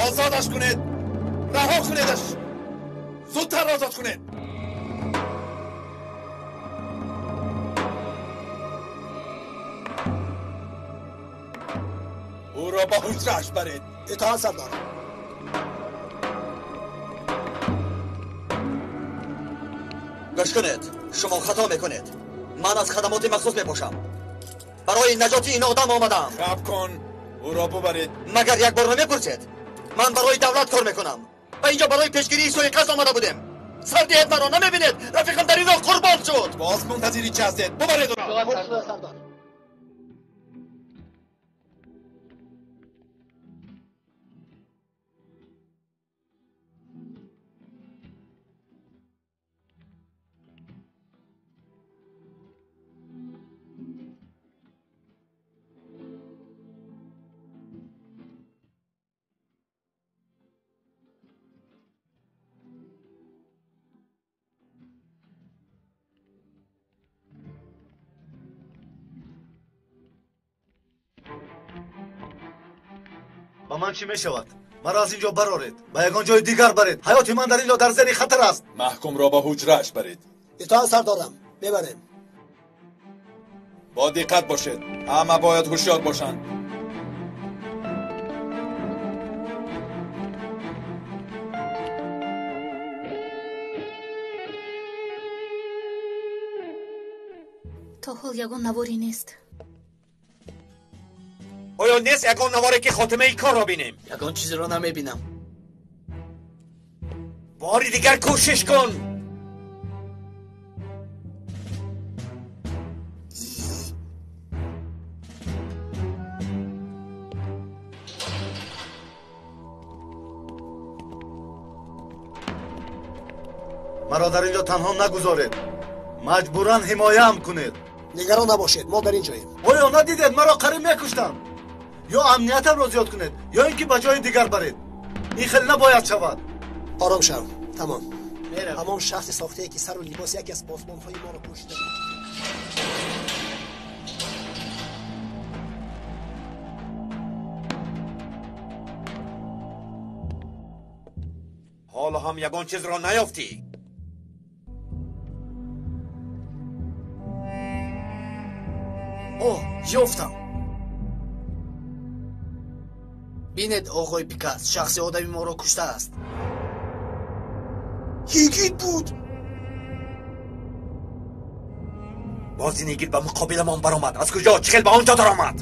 Озодаш кунед, раҳо кунедаш, зудтар озод кунед. Ӯро ба ҳуҷрааш баред. Итоат сардор. Гӯш кунед, шумо хато мекунед. Ман аз хадамоти махсус мебошам. Барои наҷоти ин одам омадам. Хаб кун, ӯро бубаред. Магар як бор намепурсед? Ман барои давлат кор мекунам ва инҷо барои пешгирии суиқасд омада будем. Сар диҳед маро, намебинед? Рафиқам дар ин роҳ қурбон шуд. Боз мунтазири чӣ ҳастед? Бубаред ӯро. Сардор. Ба ман чӣ мешавад? Маро аз ин ҷо бароред, ба ягон ҷои дигар баред. Ҳаёти ман дар ин ҷо дар зери хатар аст. Маҳкумро ба ҳуҷрааш баред. Итоат сардорам, мебарем. Бо диққат бошед, ҳама бояд ҳушёр бошанд. То ҳол ягон наворе нест. Оё нест ягон наворе ки хотимаи корро бинем? Ягон чизро намебинам. Бори дигар кӯшиш кун. Маро дар ин ҷо танҳо нагузоред. Маҷбуран ҳимояам кунед. Нигарон набошед, мо дар ин ҷоем. Оё надидед маро қариб мекуштанд? Ё амниятамро зиёд кунед, ё ин ки ба ҷои дигар баред. Ин хеле набояд шавад. Ором шав, тамом. Ҳамон шахси сохтае ки сару либоси яке аз посбонҳои моро пӯшида буд. Ҳоло ҳам ягон чизро наёфтӣ. О, ёфтам. Бинед, оғои Пикас, шахси одами моро куштааст. Йигит буд. Боз ин йигит ба муқобиламон баромад. Аз куҷо? Чӣ хел ба он ҷо даромад?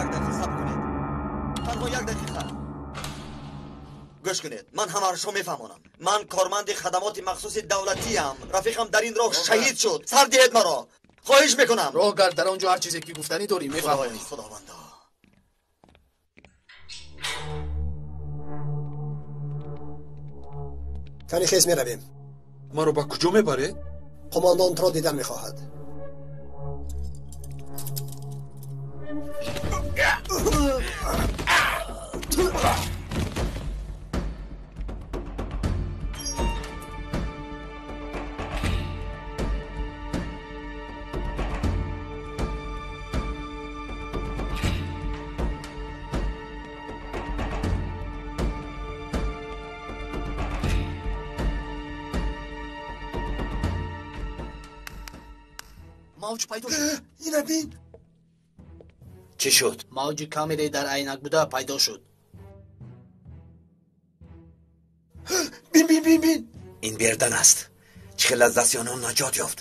Як дақиқа сабр кунед. Танҳо як дақиқа. Гӯш кунед, ман ҳамаро шумо мефаҳмонам. Ман корманди хадамоти махсуси давлатиам. Рафиқам дар ин роҳ шаҳид шуд. Сар диҳед маро. Хоҳиш мекунам. Роҳ гард, дар он ҷо ҳар чизе ки гуфтанӣ дорӣ мефаҳмонӣ. Худовандо. Кани хез меравем. Маро ба куҷо мебаред? Қумондон туро дидан мехоҳад. Мавҷ пайдо шуд. Ина бин. Чӣ шуд? Мавҷи камере дар айнак буда пайдо шуд. Бин, бин, бин, бин. Ин Бердан аст. Чӣ хел аз дасти онон наҷот ёфт.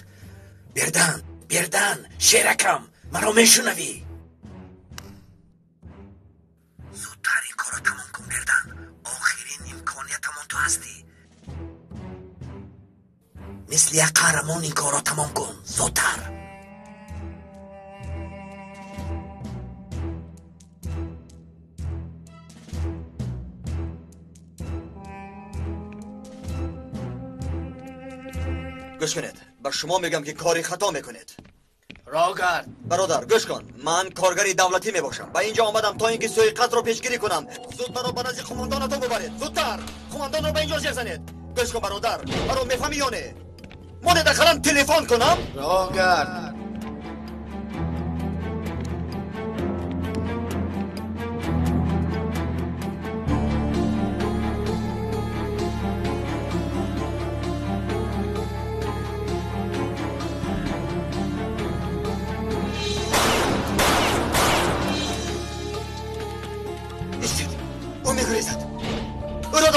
Бердан, Бердан, шеракам, маро мешунавӣ? Зудтар ин корро тамом кун, Бердан. Охирин имкониятамон ту ҳастӣ. Мисли як қаҳрамон ин корро тамом кун. Зудтар. Гӯш кунед, ба шумо мегӯям ки кори хато мекунед. Роҳгард. Бародар, гӯш кун. Ман коргари давлатӣ мебошам. Ба ин ҷо омадам то ин ки суиқасдро пешгирӣ кунам. Зуд маро ба назди қумондонатон бубаред. Зудтар. Қумондонро ба ин ҷо зер занед. Гӯш кун, бародар. Маро мефаҳмӣ ё не? Монед ақаллан телефон кунам. Роҳгард.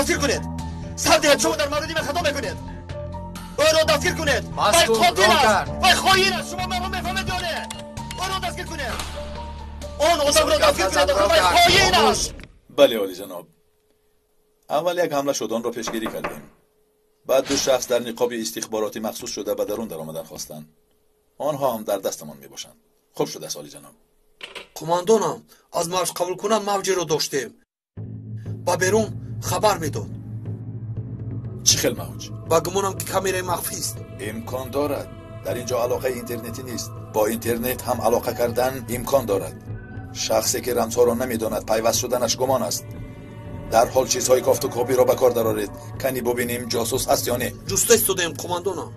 дастгир кунед. Сар диҳед, шумо дар мавриди ман хато мекунед. Ӯро дастгир кунед. Вай қотил аст, вай хоин аст. Шумо маро мефаҳмед ё не? Ӯро дастгир кунед. Он одамро дастгир кунед, вай хоин аст. Бале, олиҷаноб. Аввал як ҳамла шуд, онро пешгирӣ кардем. Баъд ду шахс дар ниқоби истихбороти махсус шуда ба дарун даромадан хостанд. Онҳо ҳам дар дастамон мебошанд. Хуб шудааст, олиҷаноб. Қумандонам, аз мавҷ қабулкунан мавҷеро доштем. Ба берун хабар медод. Чӣ хел мавҷ? Ба гумонам ки камераи махфист. Имкон дорад. Дар ин ҷо алоқаи интернетӣ нест. Бо интернет ҳам алоқа кардан имкон дорад. Шахсе ки рамзҳоро намедонад, пайваст шуданаш гумон аст. Дар ҳол чизҳои кофту кобиро ба кор дароред. Кани бубинем ҷосус ҳаст ё не. Ҷуста истодаем, қумандонам.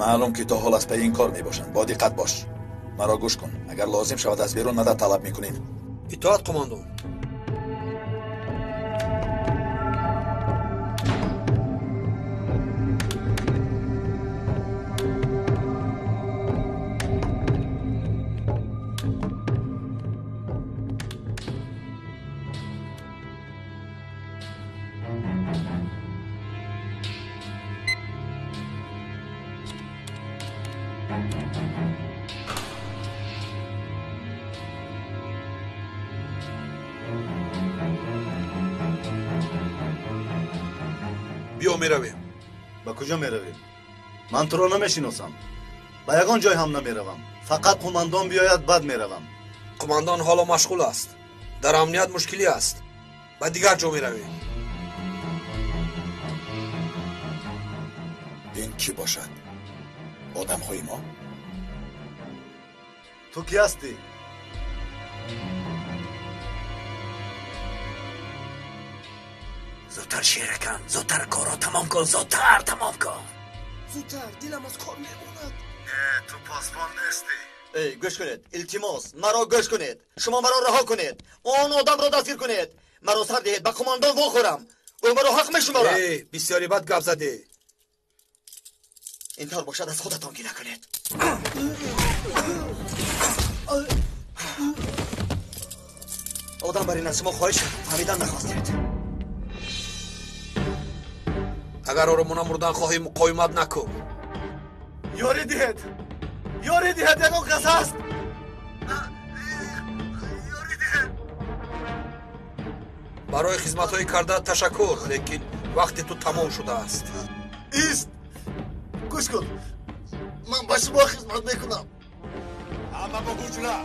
Маълум ки то ҳол аз пайи ин кор мебошанд. Бо диққат бош. Маро гӯш кун. Агар лозим шавад аз берун мадад талаб мекунем. Итоат, қумандон. Биё меравем. Ба куҷо меравем? Ман туро намешиносам. Ба ягон ҷой ҳам намеравам. Фақат қумандон биёяд, баъд меравам. Қумандон ҳоло машғул аст. Дар амният мушкилӣ аст. Ба дигар ҷо меравем. Ин кӣ бошад? Одамҳои мо? Ту кӣ ҳастӣ? Зудтар, шеракам, зудтар корро тамом кун, зудтар тамом кун. Зудтар, дилам аз кор мемонад. Не, ту посбон нестӣ. Эй, гӯш кунед, илтимос, маро гӯш кунед. Шумо маро раҳо кунед. Он одамро дастгир кунед. Маро сар диҳед, ба қумандон вохӯрам. Ӯ маро ҳақ мешуморад. Эй, бисёри бад гап задӣ. Ин тавр бошад, аз худатон гира кунед. Одам бар ин аз шумо хоҳиш кардам, фаҳмидан нахостед. Агар оромона мурдан хоҳӣ, муқовимат накун. Ёрӣ диҳед, ёрӣ диҳед, ягон кас ҳаст? Ёрӣ диҳед. Барои хизматҳои кардаат ташаккур, лекин вақти ту тамом шудааст. Ист, гӯш кун, ман ба шумо хизмат мекунам. Ҳама бо гӯшра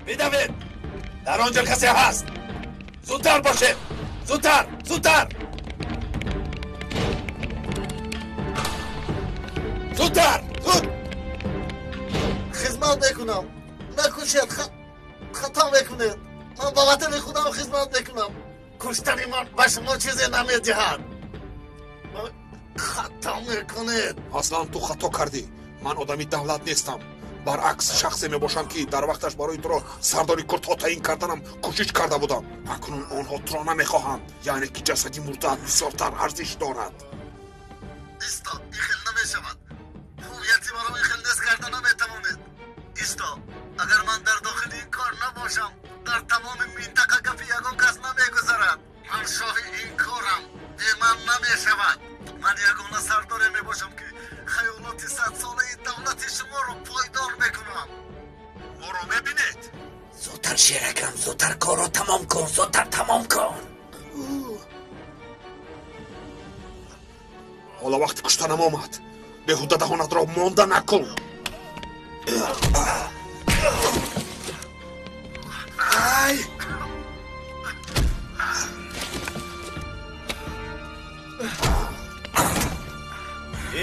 бидавед, дар он ҷо касе ҳаст. Зудтар бошед, зудтар, зудтар, зудтар, зуд. Хизмат мекунам, накушед, хато мекунед. Ман ба ватани худам хизмат мекунам. Куштани ман ба шумо чизе намедиҳад. Хато мекунед. Аслан ту хато кардӣ. Ман одами давлат нестам. Баръакс, шахсе мебошам, ки дар вақташ барои туро сардори курдҳо таъин карданам кӯшиш карда будам. Акнун онҳо туро намехоҳанд, яъне ки ҷасади мурдаат бисёртар арзиш дорад. Исто, ин хел намешавад. Ҳуввияти маро ин хел нест карда наметавонед. Исто, агар ман дар дохили ин кор набошам, дар тамоми минтақа гапи ягон кас намегузарад. Ман шоҳи ин корам, бе ман намешавад. Ман ягона сардоре мебошам, ки хаёлоти садсолаи давлати шуморо пойдор мекунам. Моро мебинед? Зудтар, шеракам, зудтар корро тамом кун, зудтар тамом кун. Ҳоло вақти куштанам омад. Беҳуда даҳонатро монда накун. Ай!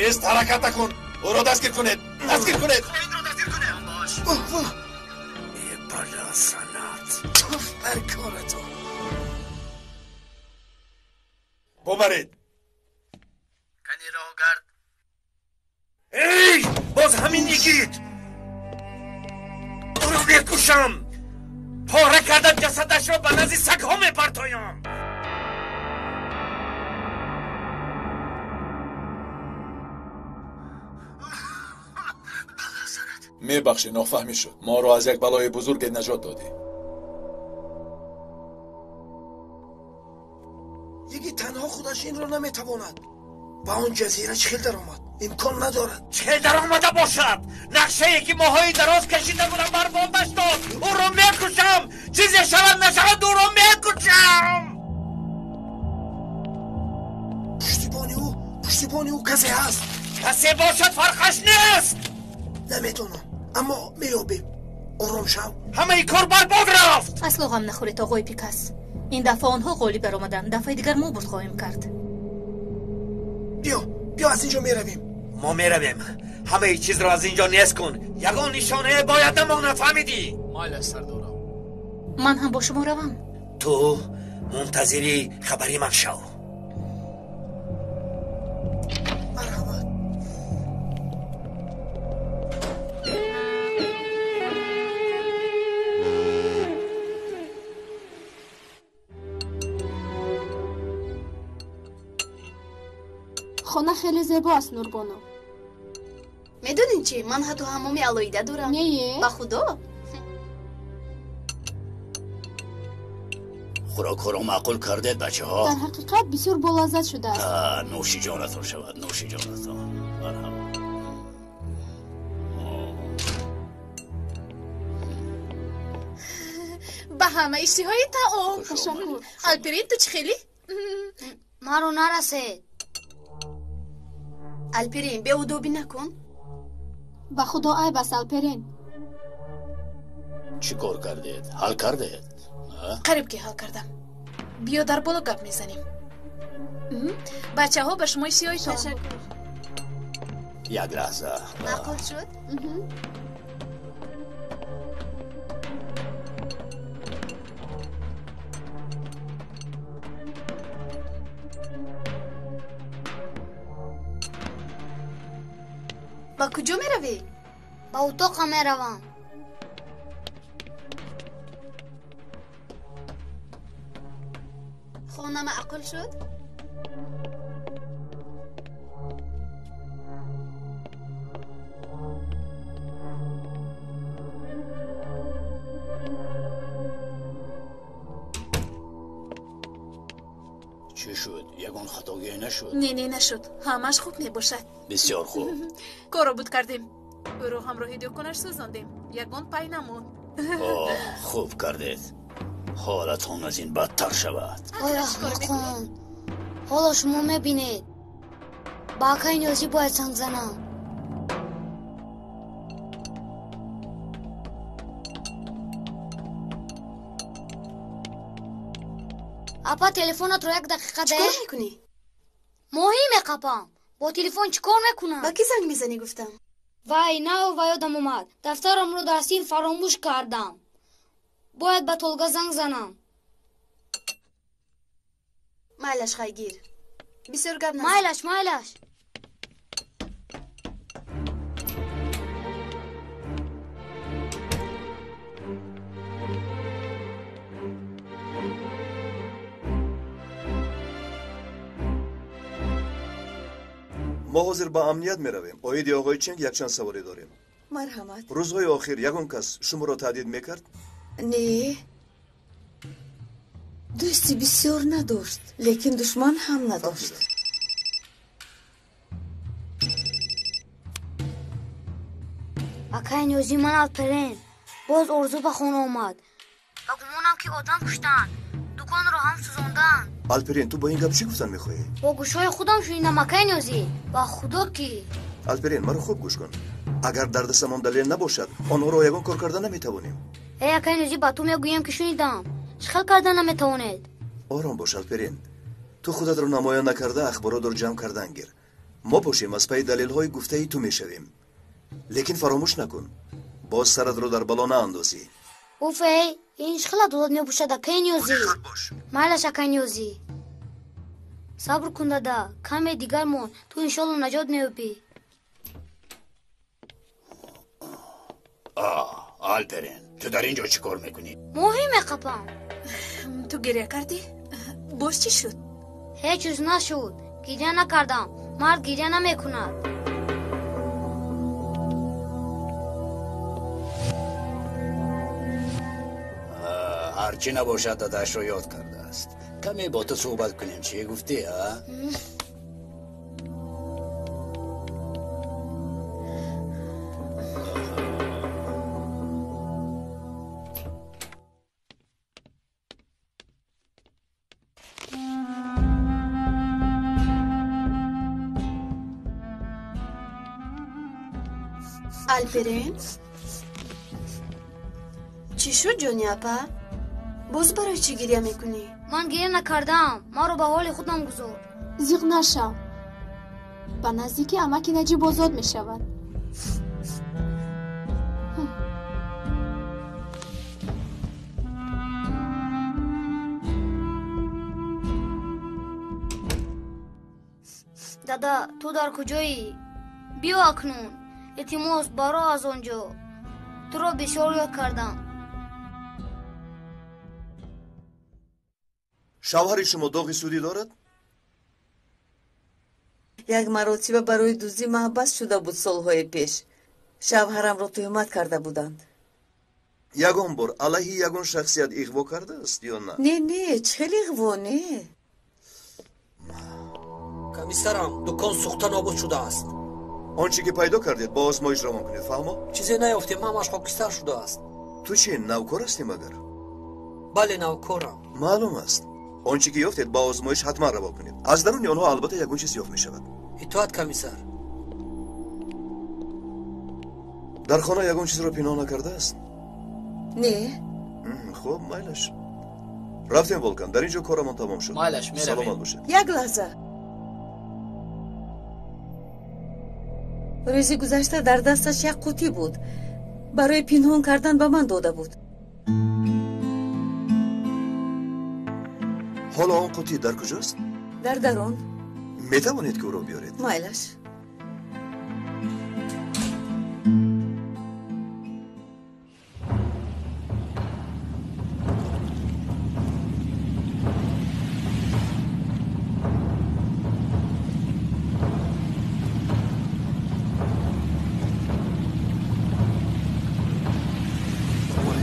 Ист, ҳаракат накун. Ӯро дастгир кунед, дастгир кунед. Инро дастгир кунед. Э, бало санат, туф бар коратон. Бубаред. Кани роҳгард. Эй, боз ҳамин игит. Ӯро мекушам. Пора карда ҷасадашро ба назди сагҳо мепартоям. Мебахшӣ, нофаҳмӣ шуд. Моро аз як балои бузурге наҷот додӣ. Йигит, наметавонад. Ба он ҷазира чӣ хел даромад? Имкон надорад. Чӣ хел даромада бошад? Нақшае ки моҳҳои дароз кашида будам барбодаш дод. Ӯро мекушам. Чизе шавад нашавад, ӯро мекушам. Пуштибони ӯ касе ҳаст. Касе бошад, фарқаш нест. Намедонам, аммо меёбем. Ором шав. Ҳамаи кор барбод рафт. Асло ғам нахӯред, оғои Пикас. Ин дафъа онҳо ғолиб баромаданд. Дафъаи дигар мо бурд хоҳем кард. Биё, биё, аз ин ҷо меравем. Мо меравем. Ҳамаи чизро аз ин ҷо нест кун. Ягон нишонае бояд намонад, фаҳмидӣ? Майлаш, сардорам. Ман ҳам бо шумо равам. Ту мунтазири хабари ман шав. Марҳамат. Хона хеле зебо аст, Нурбону. Медонед чӣ? Ман ҳатто ҳаммоми алоҳида дорам. Не? Ба худо. Хӯрокҳоро маъқул кардед, бачаҳо? Дар ҳақиқат бисёр болаззат шудааст. Нӯши ҷонатон шавад, нӯши ҷонатон. Марҳамат. Ба ҳама иштиҳои таом. Ташаккур. Алперин, ту чӣ хелӣ? Маро нарасед. Алперин, беудобӣ накун. Ба худо айб аст, Алперин. Чӣ кор кардед? Ҳал кардед? Қариб ки ҳал кардам. Биё, дар боло гап мезанем. Бачаҳо, ба шумо иштиҳои таом. Як лаҳза. Маъқул шуд? Ба куҷо меравӣ? Ба утоқам меравам. Хона маъқул шуд? Чӣ шуд? Ягон хатогӣ нашуд? Не, не, нашуд. Ҳамааш хуб мебошад. Бисёр хуб. Корро буд кардем. Ӯро ҳамроҳи дӯконаш сӯзондем. Ягон пай намонд. Оҳ, хуб кардед. Ҳолатон аз ин бадтар шавад. Ой, аҳмақон, ҳоло шумо мебинед. Ба акаи Ниёзӣ бояд занг занам. Апа, телефонатро як дақиқа Чӣ деҳ. кор мекунӣ? Моҳӣ меқапам. Бо телефон чӣ кор мекунам? Ба кӣ занг мезанӣ, гуфтам? Вай, нав ва ёдам омад. Дафтарамро дар синф фаромӯш кардам. Бояд ба Толга занг занам. Майлаш, хайгир. Бисёр гап назан. Майлаш, майлаш. Мо ҳозир ба амният меравем. Оиди оғои Ченг якчанд саволе дорем. Марҳамат. Рӯзҳои охир ягон кас шуморо таҳдид мекард? Не, дӯсти бисёр надошт, лекин душман ҳам надошт. Акаи Ниёзӣ, ман Алперен. Боз Орзу ба хона омад. Ба гумонам ки одам куштанд. Дуконро ҳам сӯзонданд. Алперин, ту бо ин гап чӣ гуфтан мехоҳӣ? Бо гӯшҳои худам шунидам, акаи Ниёзӣ. Ба худо ки. Алперин, маро хуб гӯш кун. Агар дар дастамон далел набошад, онҳоро ягон кор карда наметавонем. Эй, акаи Ниёзӣ, ба ту мегӯям ки шунидам. Чӣ хел карда наметавонед? Ором бош, Алперин. Ту худатро намоён накарда ахборотро ҷамъ кардан гир. Мо бошем аз пайи далелҳои гуфтаи ту мешавем. Лекин фаромӯш накун, боз саратро дар бало наандозӣ. Уф, эй, ин чӣ хел адолат мебошад, акаи Ниёзӣ? Майлаш, акаи Ниёзӣ. Сабр кун, дада, каме дигар монд. Ту иншолло наҷот меёбӣ. Алперин, ту дар ин ҷо чӣ кор мекунӣ? Моҳӣ меқапам. Ту гиря кардӣ? Боз чӣ шуд? Ҳеҷ чиз нашуд. Гиря накардам. Мард гиря намекунад. Ҳарчӣ набошад, дадашро ёд кардааст. Каме бо ту суҳбат кунем. Чӣ гуфтӣ, а? Алперен? Чӣ шуд, ҷони апа? Боз барои чӣ гиря мекунӣ? Ман гиря накардам. Маро ба ҳоли худам гузор. Зиқ нашав. Ба наздики амаки Наҷиб озод мешавад. Дада, ту дар куҷоӣ? Биё акнун. Илтимос, баро аз он ҷо. Туро бисёр ёд кардам. Шавҳари шумо доғи судӣ дорад? Як маротиба барои дуздӣ маҳбас шуда буд солҳои пеш. Шавҳарамро туҳмат карда буданд. Ягон бор алайҳи ягон шахсият иғво кардааст ё на? Не, не, чӣ хел иғво, не. Комиссарам, дукон сӯхта нобуд шудааст. Он чӣ ки пайдо кардед, бо озмоиш равон кунед, фаҳмо? Чизе наёфтем, ҳамаш хокистар шудааст. Ту чӣ, навкор ҳастӣ магар? Бале, навкорам. Маълум аст. Он чӣ ки ёфтед, ба озмоиш ҳатман равон кунед. Аз даруни онҳо албатта ягон чиз ёфт мешавад. Итоат, комиссар. Дар хона ягон чизро пинҳон накардааст? Не. Хуб, майлаш. Рафтем, Волкан, дар ин ҷо корамон тамом шуд. Майлаш, меравем. Саломат бошед. Як лаҳза. Рӯзи гузашта дар дасташ як қутӣ буд. Барои пинҳон кардан ба ман дода буд. Ҳоло он қутӣ дар куҷост? Дар дарун. Метавонед ки ӯро биёред? Майлаш.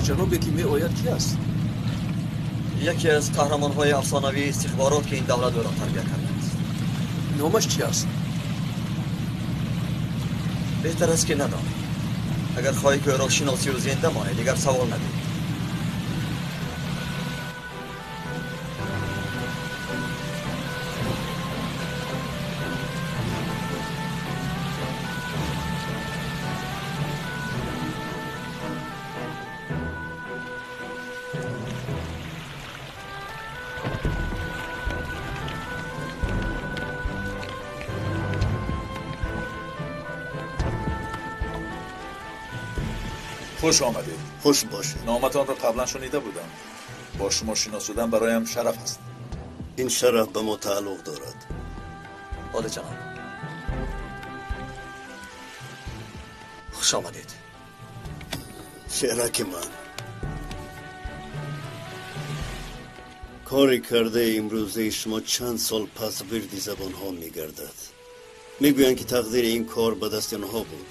Ҷанобе ки меояд ки аст? Яке аз қаҳрамонҳои афсонавии истихборот, ки ин давлат ӯро тарбия кардааст. Номаш чи аст? Беҳтар аст ки надонӣ. Агар хоҳӣ ки ӯро шиносию зинда монӣ, дигар савол надиҳ. Хуш омадед. Хуш бошед. Номатонро қаблан шунида будам. Бо шумо шинос шудан бароям шараф аст. Ин шараф ба мо тааллуқ дорад. Олиҷаноб, хуш омадед. Шераки ман, кори кардаи имрӯзаи шумо чанд сол пас вирди забонҳо мегардад. Мегӯянд, ки тақдири ин кор ба дасти онҳо буд.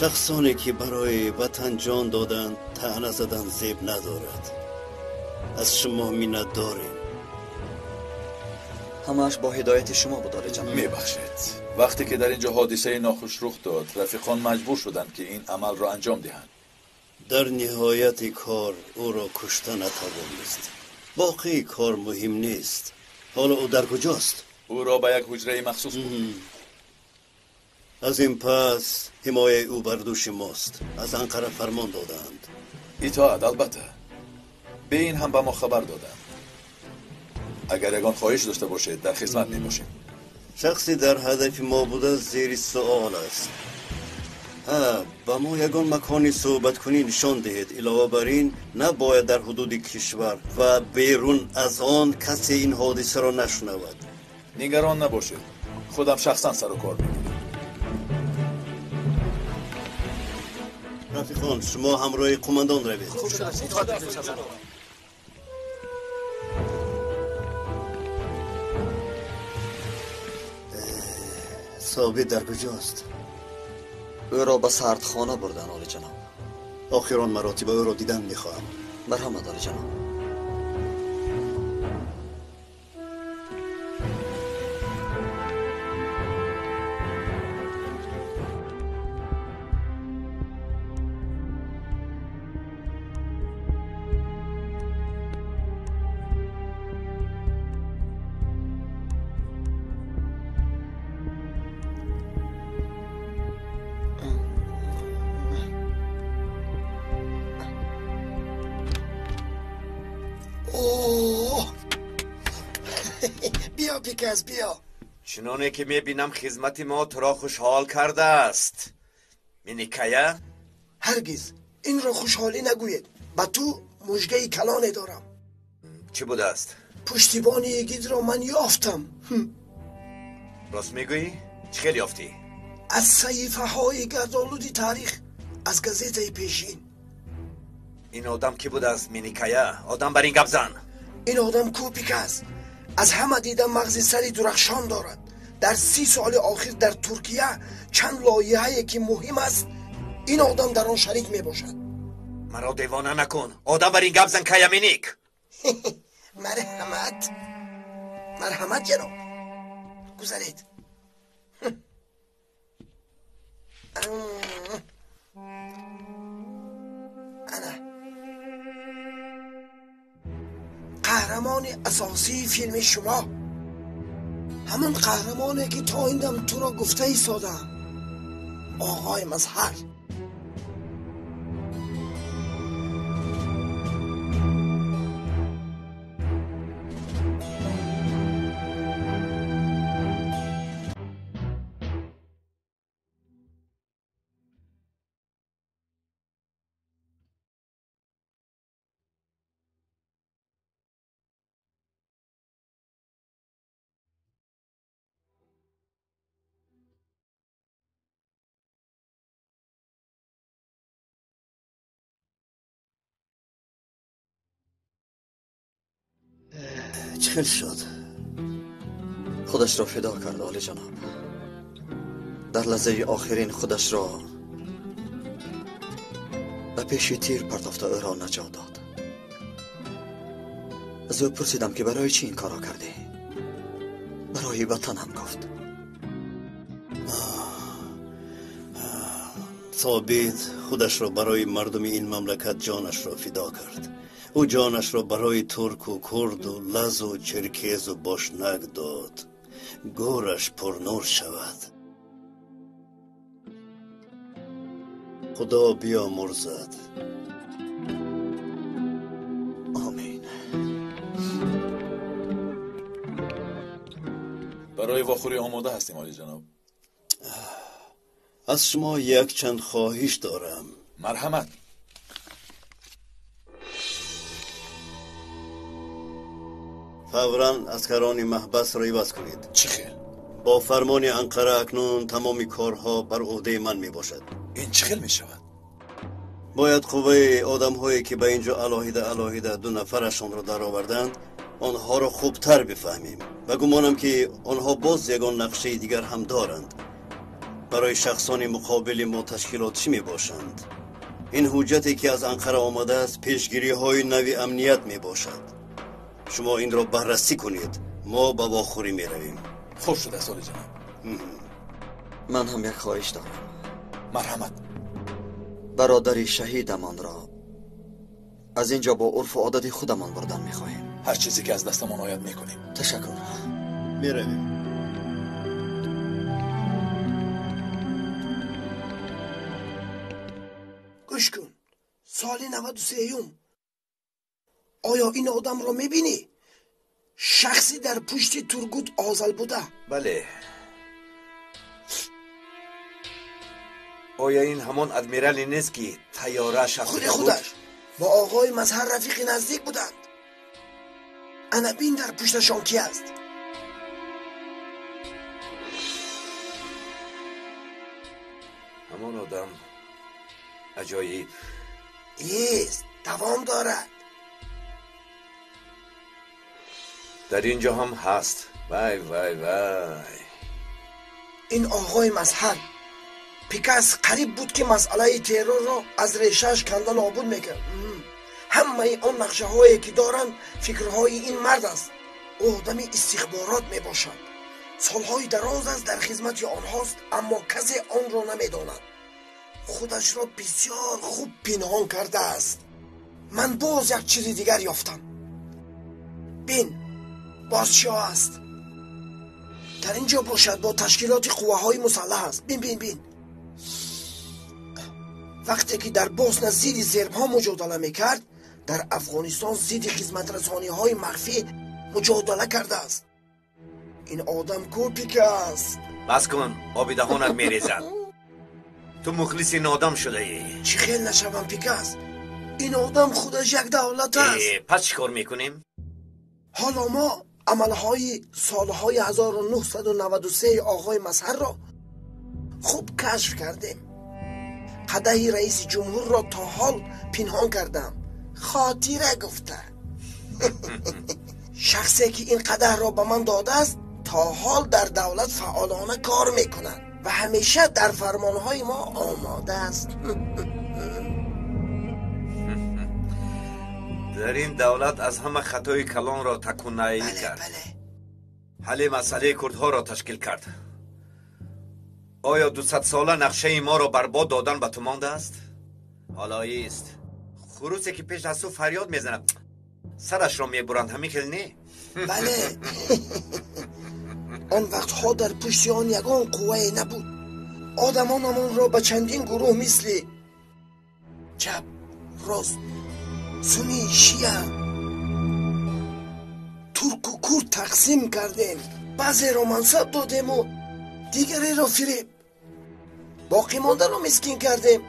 Шахсоне ки барои ватан ҷон доданд, таъна задан зеб надорад. Аз шумо миннатдорем. Ҳамааш бо ҳидояти шумо буд, олиҷаноб. Мебахшед. Вақте ки дар ин ҷо ҳодисаи нохуш рух дод, рафиқон маҷбур шуданд, ки ин амалро анҷом диҳанд. Дар ниҳояти кор ӯро кушта натавонист. Боқии кор муҳим нест. Ҳоло ӯ дар куҷост? Ӯро ба як ҳуҷраи махсус бурд. Аз ин пас ҳимояи ӯ бар дӯши мост. Аз Анқара фармон додаанд. Итоат, албатта. Бе ин ҳам ба мо хабар доданд. Агар ягон хоҳиш дошта бошед, дар хизмат мебошем. Шахсе дар ҳадафи мо буда зери суол аст. Ба мо ягон макони суҳбаткунӣ нишон диҳед. Илова бар ин, набояд дар ҳудуди кишвар ва берун аз он касе ин ҳодисаро нашунавад. Нигарон набошед. Худам шахсан сару кор мегирам. Рафиқон, шумо ҳамроҳи қумандон равед. Собит дар куҷост? Ӯро ба сардхона бурдан, олиҷаноб. Охирон маротиба ӯро дидан мехоҳам. Марҳамат, олиҷаноб. Пикас, биё. Чуноне ки мебинам, хизмати мо туро хушҳол кардааст, Миникая. Ҳаргиз инро хушҳолӣ нагӯед. Ба ту мужгаи калоне дорам. Чӣ будааст? Пуштибони йигитро ман ёфтам. Рост мегӯӣ? Чӣ хел ёфтӣ? Аз саҳифаҳои гардолуди таърих, аз газетаи пешин. Ин одам кӣ будааст, Миникая? Одам бар ин гап зан. Ин одам кӯпик аст. Аз ҳама дида мағзи сари дурахшон дорад. Дар 30 соли охир дар Туркия чанд лоиҳае ки муҳим аст, ин одам дар он шарик мебошад. Маро девона накун. Одам бар ин гап зан, Кая Миник. Марҳамат, марҳамат, ҷаноб, гузаред. Ана қаҳрамони асосии филми шумо, ҳамон қаҳрамоне ки то ин дам туро гуфта истодаам, оғои Мазҳар. Чӣ хел шуд? Худашро фидо кард, олиҷаноб. Дар лаҳзаи охирин худашро ба пеши тир партофта ӯро наҷот дод. Аз ӯ пурсидам, ки барои чӣ ин корро кардӣ? Барои ватанам, гуфт. Собит худашро барои мардуми ин мамлакат ҷонашро фидо кард. Ӯ ҷонашро барои турку курду лазу черкезу бошнак дод. Гӯраш пурнур шавад. Худо биёмурзад. Омин. Барои вохӯрӣ омода ҳастем, олиҷаноб. Аз шумо якчанд хоҳиш дорам. Марҳамат. Фавран аскарони маҳбасро иваз кунед. Чӣ хел? Бо фармони Анқара акнун тамоми корҳо бар ӯҳдаи ман мебошад. Ин чӣ хел мешавад? Бояд қувваи одамҳое ки ба ин ҷо алоҳида алоҳида ду нафарашонро дароварданд, онҳоро хубтар бифаҳмем ва гумонам ки онҳо боз ягон нақшаи дигар ҳам доранд. Барои шахсони муқобили мо ташкилот чӣ мебошанд? Ин ҳуҷҷате ки аз Анқара омадааст, пешгириҳои нави амният мебошад. Шумо инро баррасӣ кунед. Мо ба вохӯрӣ меравем. Хуб шудааст, олиҷаноб. Ман ҳам як хоҳиш дорам. Марҳамат. Бародари шаҳидамонро аз ин ҷо бо урфу одати худамон бурдан мехоҳем. Ҳар чизе ки аз дастамон ояд мекунем. Ташаккур. Меравем. Гӯш кун, соли 93-юм. Оё ин одамро мебинӣ? Шахси дар пушти Тургут Озал буда. Бале. Оё ин ҳамон адмирале нест, ки тайёрааш худи худаш бо оғои Мазҳар рафиқи наздик буданд. Ана бин, дар пушташон ки аст? Ҳамон одам аҷоиб. Ест, давом дорад. Дар ин ҷо ҳам ҳаст. Вай, вай, вай. Ин оғои Мазҳар Пикас қариб буд, ки масъалаи террорро аз решааш канда нобуд мекард. Ҳамаи он нақшаҳое ки доранд, фикрҳои ин мард аст. Ӯ одами истихборот мебошад. Солҳои дароз аст дар хизмати онҳост, аммо касе онро намедонад. Худашро бисёр хуб пинҳон кардааст. Ман боз як чизи дигар ёфтам. Бин, боз чиҳо аст. Дар ин ҷо бошад бо ташкилоти қувваҳои мусаллаҳ аст. Бин, бин, бин. Вақте ки дар Босна зидди сербҳо муҷодала мекард, дар Афғонистон зидди хизматрасониҳои махфӣ муҷодала кардааст. Ин одам ку Пикас? Бас кун, оби даҳонат мерезад. Ту мухлиси ин одам шудаӣ. Чӣ хел нашавам, Пикас? Ин одам худаш як давлат аст. Пас чӣ кор мекунем? Ҳоло мо амалҳои солҳои 1993 оғои Мазҳарро хуб кашф кардем. Қадаҳи раиси ҷумҳурро то ҳол пинҳон кардам, хотира гуфта. Шахсе ки ин қадаҳро ба ман додааст, то ҳол дар давлат фаъолона кор мекунад ва ҳамеша дар фармонҳои мо омода аст. Дар ин давлат аз ҳама хатои калонро такуннаилӣ кард. Ҳалли масъалаи курдҳоро ташкил кард. Оё 200-сола нақшаи моро барбод додан ба ту мондааст? Ҳоло ист. Хурусе ки пеш аз ту фарёд мезанад, сарашро мебуранд, ҳамин хел не? Бале. Он вақтҳо дар пушти он ягон қуввае набуд. Одамонамонро ба чандин гурӯҳ мисли чап, рост, сунни, шия, турку курд тақсим кардем. Баъзеро мансаб додему дигареро фиреб, боқимондаро мискин кардем.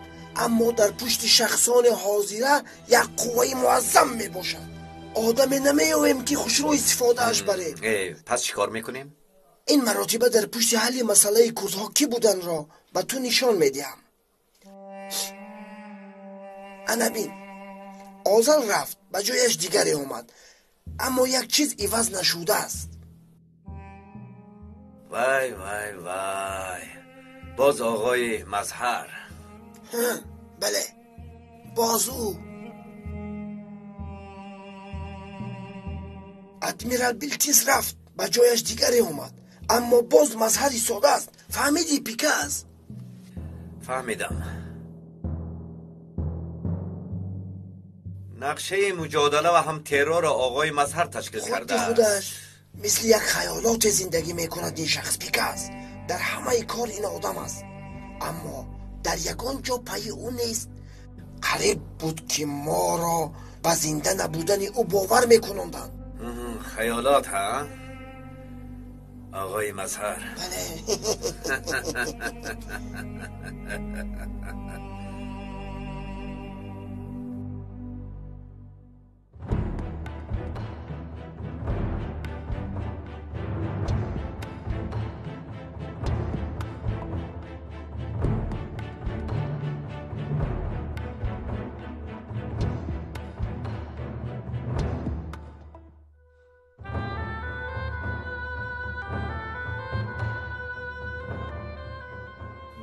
Аммо дар пушти шахсони ҳозира як қувваи муаззам мебошад. Одаме намеёвем ки хушрӯ истифодааш барем. Пас чӣ кор мекунем? Ин маротиба дар пушти ҳалли масъалаи курдҳо кӣ буданро ба ту нишон медиҳам. Ана бин, Озал рафт, ба ҷояш дигаре омад, аммо як чиз иваз нашудааст. Вай, вай, вай, боз оғои Мазҳар. Бале, боз ӯ. Адмирал Билтис рафт, ба ҷояш дигаре омад, аммо боз Мазҳар истодааст. Фаҳмидӣ, Пикас? Фаҳмидам. Нақшаи муҷодала ва ҳам террорро оғои Мазҳар ташкил кардааст. Худи худаш мисли як хаёлоте зиндагӣ мекунад ин шахс, Пикас. Дар ҳамаи кор ин одам аст, аммо дар ягон ҷо пайи ӯ нест. Қариб буд ки моро ба зинда набудани ӯ бовар мекунонданд. Хаёлот, ҳа? Оғои Мазҳар. Бале.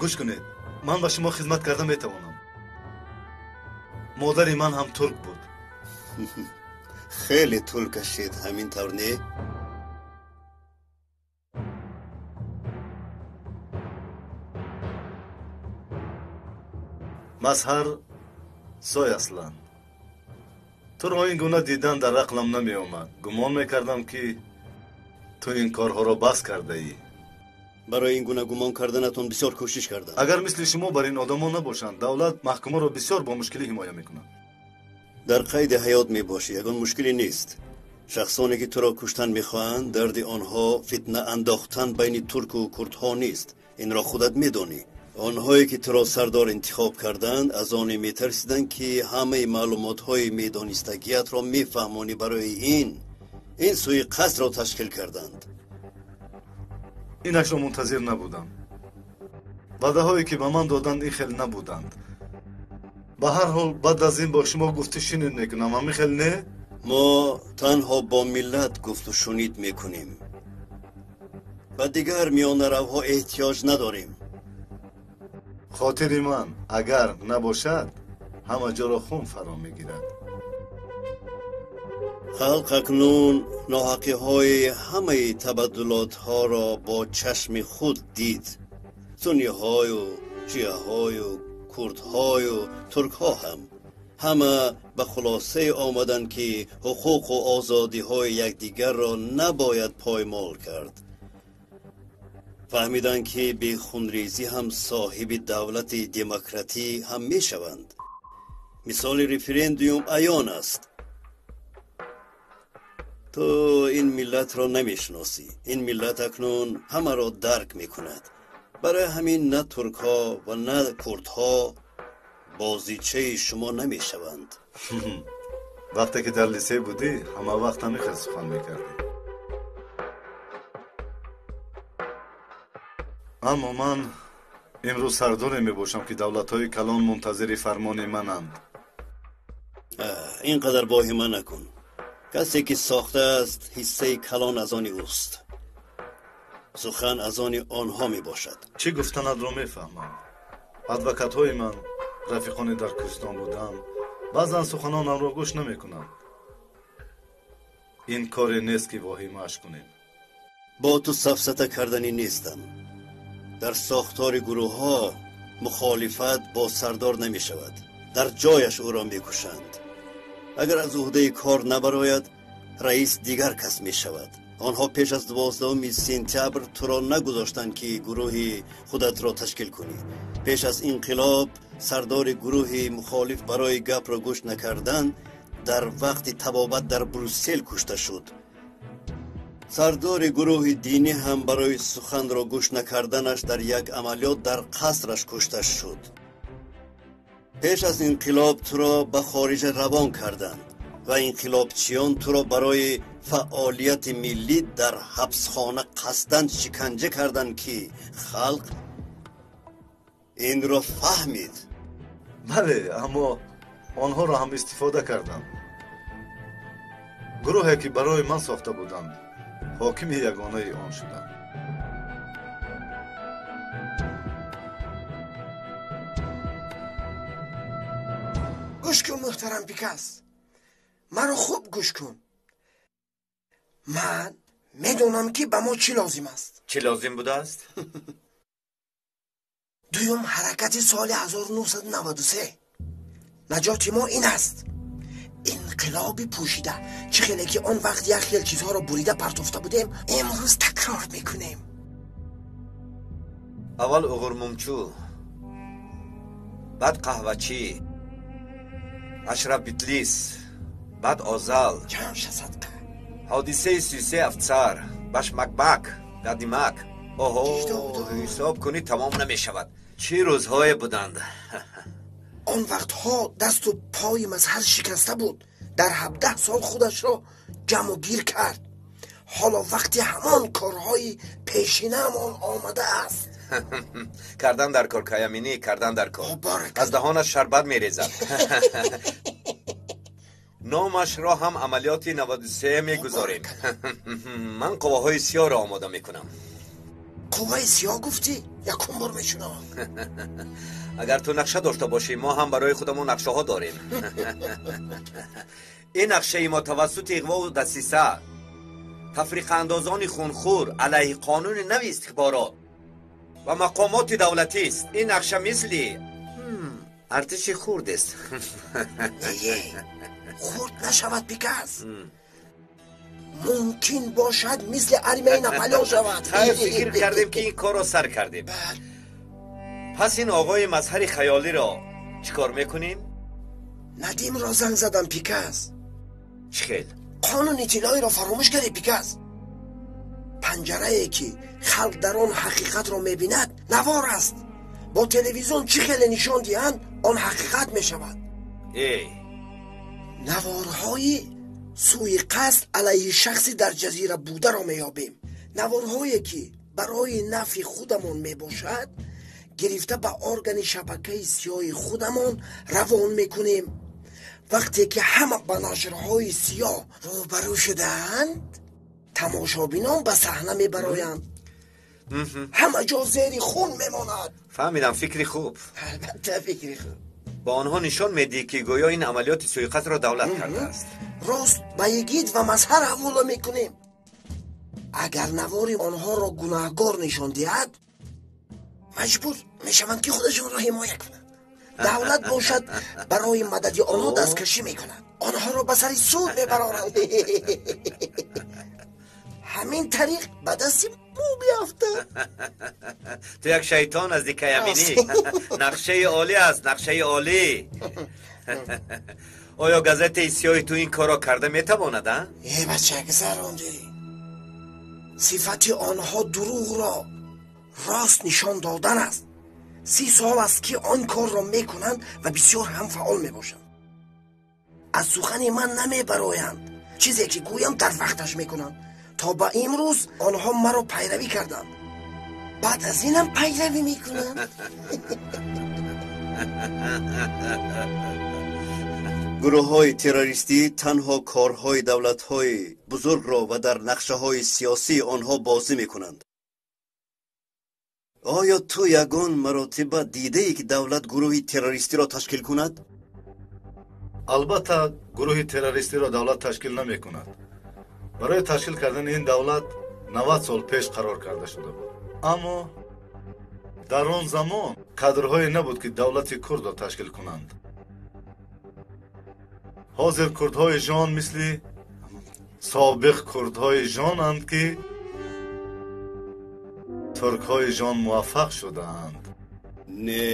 Гӯш кунед, ман ба шумо хизмат карда метавонам. Модари ман ҳам турк буд. Хеле тӯл кашид, ҳамин тавр не? Мазҳар Сой Аслан, туро ин гуна дидан дар ақлам намеомад. Гумон мекардам, ки ту ин корҳоро бас кардаӣ. Барои ин гуна гумон карданатон бисёр кӯшиш кардам. Агар мисли шумо бар ин одамон набошанд, давлат маҳкумаро бисёр бо мушкилӣ ҳимоя мекунад. Дар қайди ҳаёт мебошӣ, ягон мушкиле нест. Шахсоне ки туро куштан мехоҳанд, дарди онҳо фитна андохтан байни турку курдҳо нест. Инро худат медонӣ. Онҳое ки туро сардор интихоб карданд, аз оне метарсиданд, ки ҳамаи маълумотҳои медонистагиятро мефаҳмонӣ. Барои ин сӯи қасдро ташкил карданд. Инашро мунтазир набудам. Ваъдаҳое ки ба ман доданд, ин хел набуданд. Ба ҳар ҳол, баъд аз ин бо шумо гуфту шунид мекунам, ҳамин хел не? Мо танҳо бо миллат гуфту шунид мекунем. Ба дигар миёнаравҳо эҳтиёҷ надорем. Хотири ман агар набошад, ҳама ҷоро хун фаро мегирад. Халқ акнун ноҳақиҳои ҳамаи табаддулотҳоро бо чашми худ дид. Сунниҳою шиаҳою курдҳою туркҳо ҳам ҳама ба хулосае омаданд, ки ҳуқуқу озодиҳои якдигарро набояд поймол кард. Фаҳмиданд, ки бехунрезӣ ҳам соҳиби давлати демократӣ ҳам мешаванд. Мисоли референдум аён аст. Ту ин миллатро намешиносӣ. Ин миллат акнун ҳамаро дарк мекунад. Барои ҳамин на туркҳо ва на курдҳо бозичаи шумо намешаванд. Вақте ки дар лисей будӣ, ҳама вақт ҳамин хел сухан мекардӣ. Аммо ман имрӯз сардоре мебошам, ки давлатҳои калон мунтазири фармони мананд. Ин қадар воҳима накун. Касе ки сохтааст, ҳиссаи калон аз они ӯст. Сухан аз они онҳо мебошад. Чӣ гуфтанатро мефаҳмам. Адвокатҳои ман, рафиқоне дар кӯҳистон будам, баъзан суханонамро гӯш намекунанд. Ин коре нест, ки воҳимааш кунем. Бо ту сафсата карданӣ нестам. Дар сохтори гурӯҳҳо мухолифат бо сардор намешавад. Дар ҷояш ӯро мекушанд. Агар аз уҳдаи кор набарояд, раис дигар кас мешавад. Онҳо пеш аз 12 сентябр туро нагузоштанд, ки гурӯҳи худатро ташкил кунӣ. Пеш аз инқилоб сардори гурӯҳи мухолиф барои гапро гӯш накардан дар вақти табобат дар Брюссел кушта шуд. Сардори гурӯҳи динӣ ҳам барои суханро гӯш накарданаш дар як амалиёт дар қасраш кушта шуд. Пеш аз инқилоб туро ба хориҷа равон карданд ва инқилобчиён туро барои фаъолияти миллӣ дар ҳабсхона қасдан шиканҷа карданд, ки халқ инро фаҳмид. Бале, аммо онҳоро ҳам истифода карданд. Гурӯҳе ки барои ман сохта буданд, ҳокими ягонаи он шуданд. Гӯш кун, муҳтарам Пикас, маро хуб гӯш кун. Ман медонам, ки ба мо чӣ лозим аст. Чӣ лозим будааст? Дуюм ҳаракати соли 1993. Наҷоти мо ин аст. Инқилоби пӯшида. Чӣ хеле ки он вақт як хел чизҳоро бурида партофта будем, имрӯз такрор мекунем. Аввал уғурмумчӯ, баъд қаҳвачӣ, Ашраф Битлис, баъд Озал, ҳодисаи 33 афсар, башмакбак, дадимак. Оҳо, ҳисоб кунӣ тамом намешавад. Чӣ рӯзҳое буданд. Он вақтҳо дасту пои Мазҳар шикаста буд. Дар 17 сол худашро ҷамъу гир кард. Ҳоло вақти ҳамон корҳои пешинаамон омадааст. Кардан дар кор, Каяминӣ, кардан дар кор. Аз даҳонаш шарбат мерезад. Номашро ҳам амалиёти 93 мегузорем. Ман қувваҳои сиёҳро омода мекунам. Қувваи сиёҳ гуфтӣ? Якум бор мешунавам. Агар ту нақша дошта бошӣ, мо ҳам барои худамон нақшаҳо дорем. Ин нақшаи мо тавассути иғвову дасиса, тафриқаандозони хунхӯр алайҳи қонуни нави истихборот ва мақомоти давлатист. Ин нақша мисли артиши хурд аст. Не, хурд нашавад, Пикас. Мумкин бошад мисли армияи Наполеон шавад. Хайр, фикр кардем, ки ин корро сар кардем. Пас ин оғои Мазҳари хаёлиро чӣ кор мекунем? Надимро занг задам, Пикас. Чӣ хел? Қонуни тиллоиро фаромӯш кардӣ, Пикас. Панҷарае ки халқ дар он ҳақиқатро мебинад, навор аст. Бо телевизион чӣ хеле нишон диҳанд, он ҳақиқат мешавад. Эй, наворҳои суиқасд алайҳи шахси дар ҷазира бударо меёбем. Наворҳое ки барои нафъи худамон мебошад, гирифта ба органи шабакаи сиёҳи худамон равон мекунем. Вақте ки ҳама ба нашрҳои сиёҳ рӯбарӯ шудаанд, тамошобинон ба саҳна мебароянд. Ҳама ҷо зери хун мемонад. Фаҳмидам, фикри хуб. Албатта, фикри хуб. Ба онҳо нишон медиҳӣ, ки гӯё ин амалиёти суиқасдро давлат кардааст. Рост ба Йигит ва Мазҳар ҳавола мекунем. Агар навори онҳоро гунаҳгор нишон диҳад, маҷбур мешаванд, ки худашонро ҳимоя кунанд. Давлат бошад барои мадади онҳо дасткашӣ мекунад. Онҳоро ба сари суд мебароранд. Ҳамин тариқ ба дасти мо биафтад. Ту як шайтон аз Дикаяминӣ. Нақшаи олӣ аст, нақшаи олӣ. Оё газетаи сиёҳи ту ин корро карда метавонад, а? Э, бача, гузарондӣ. Сифати онҳо дурӯғро рост нишон додан аст. 30 сол аст, ки он корро мекунанд ва бисёр ҳам фаъол мебошанд. Аз сухани ман намебароянд. Чизе ки гӯям, дар вақташ мекунанд. То ба имрӯз онҳо маро пайравӣ карданд. Баъд аз инам пайравӣ мекунанд. Гурӯҳҳои террористӣ танҳо корҳои давлатҳои бузургро ва дар нақшаҳои сиёсии онҳо бозӣ мекунанд. Оё ту ягон маротиба дидаӣ, ки давлат гурӯҳи террористиро ташкил кунад? Албатта, гурӯҳи террористиро давлат ташкил намекунад. Барои ташкил кардани ин давлат 90 сол пеш қарор карда шуда буд, аммо дар он замон кадрҳое набуд, ки давлати курдро ташкил кунанд. Ҳозир курдҳои жон мисли собиқ курдҳои жонанд, ки туркҳои жон муваффақ шудаанд. Не,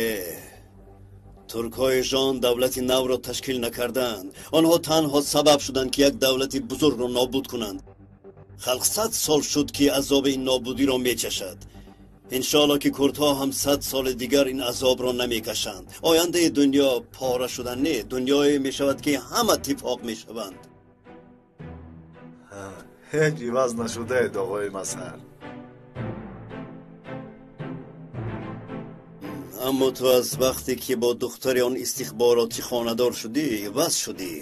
туркҳои жон давлати навро ташкил накарданд. Онҳо танҳо сабаб шуданд, ки як давлати бузургро нобуд кунанд. Халқ 100 сол шуд, ки азоби ин нобудиро мечашад. Иншоалло, ки курдҳо ҳам 100 соли дигар ин азобро намекашанд. Ояндаи дунё пора шудан не, дунёе мешавад, ки ҳама иттифоқ мешаванд. Ҳеҷ иваз нашудаед, оғои Мазҳар. Аммо ту аз вақте ки бо духтари он истихборотӣ хонадор шудӣ, иваз шудӣ.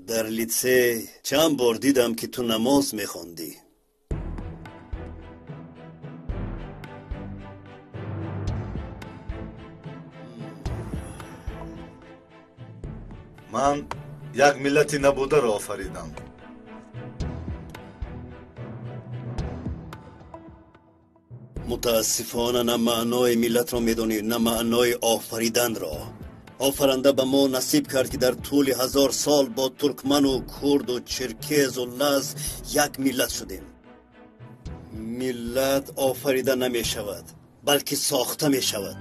Дар литсей чанд бор дидам, ки ту намоз мехондӣ. Ман як миллати набударо офаридам. Мутаассифона, на маънои миллатро медонӣ, на маънои офариданро. Офаранда ба мо насиб кард, ки дар тӯли 1000 сол бо туркману курду черкезу лаз як миллат шудем. Миллат офарида намешавад, балки сохта мешавад.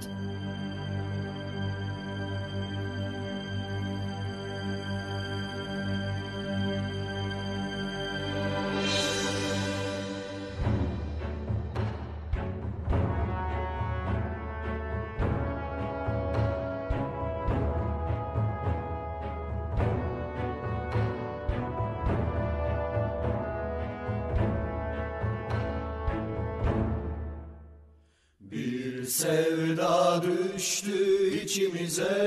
Sevda düştü içimize.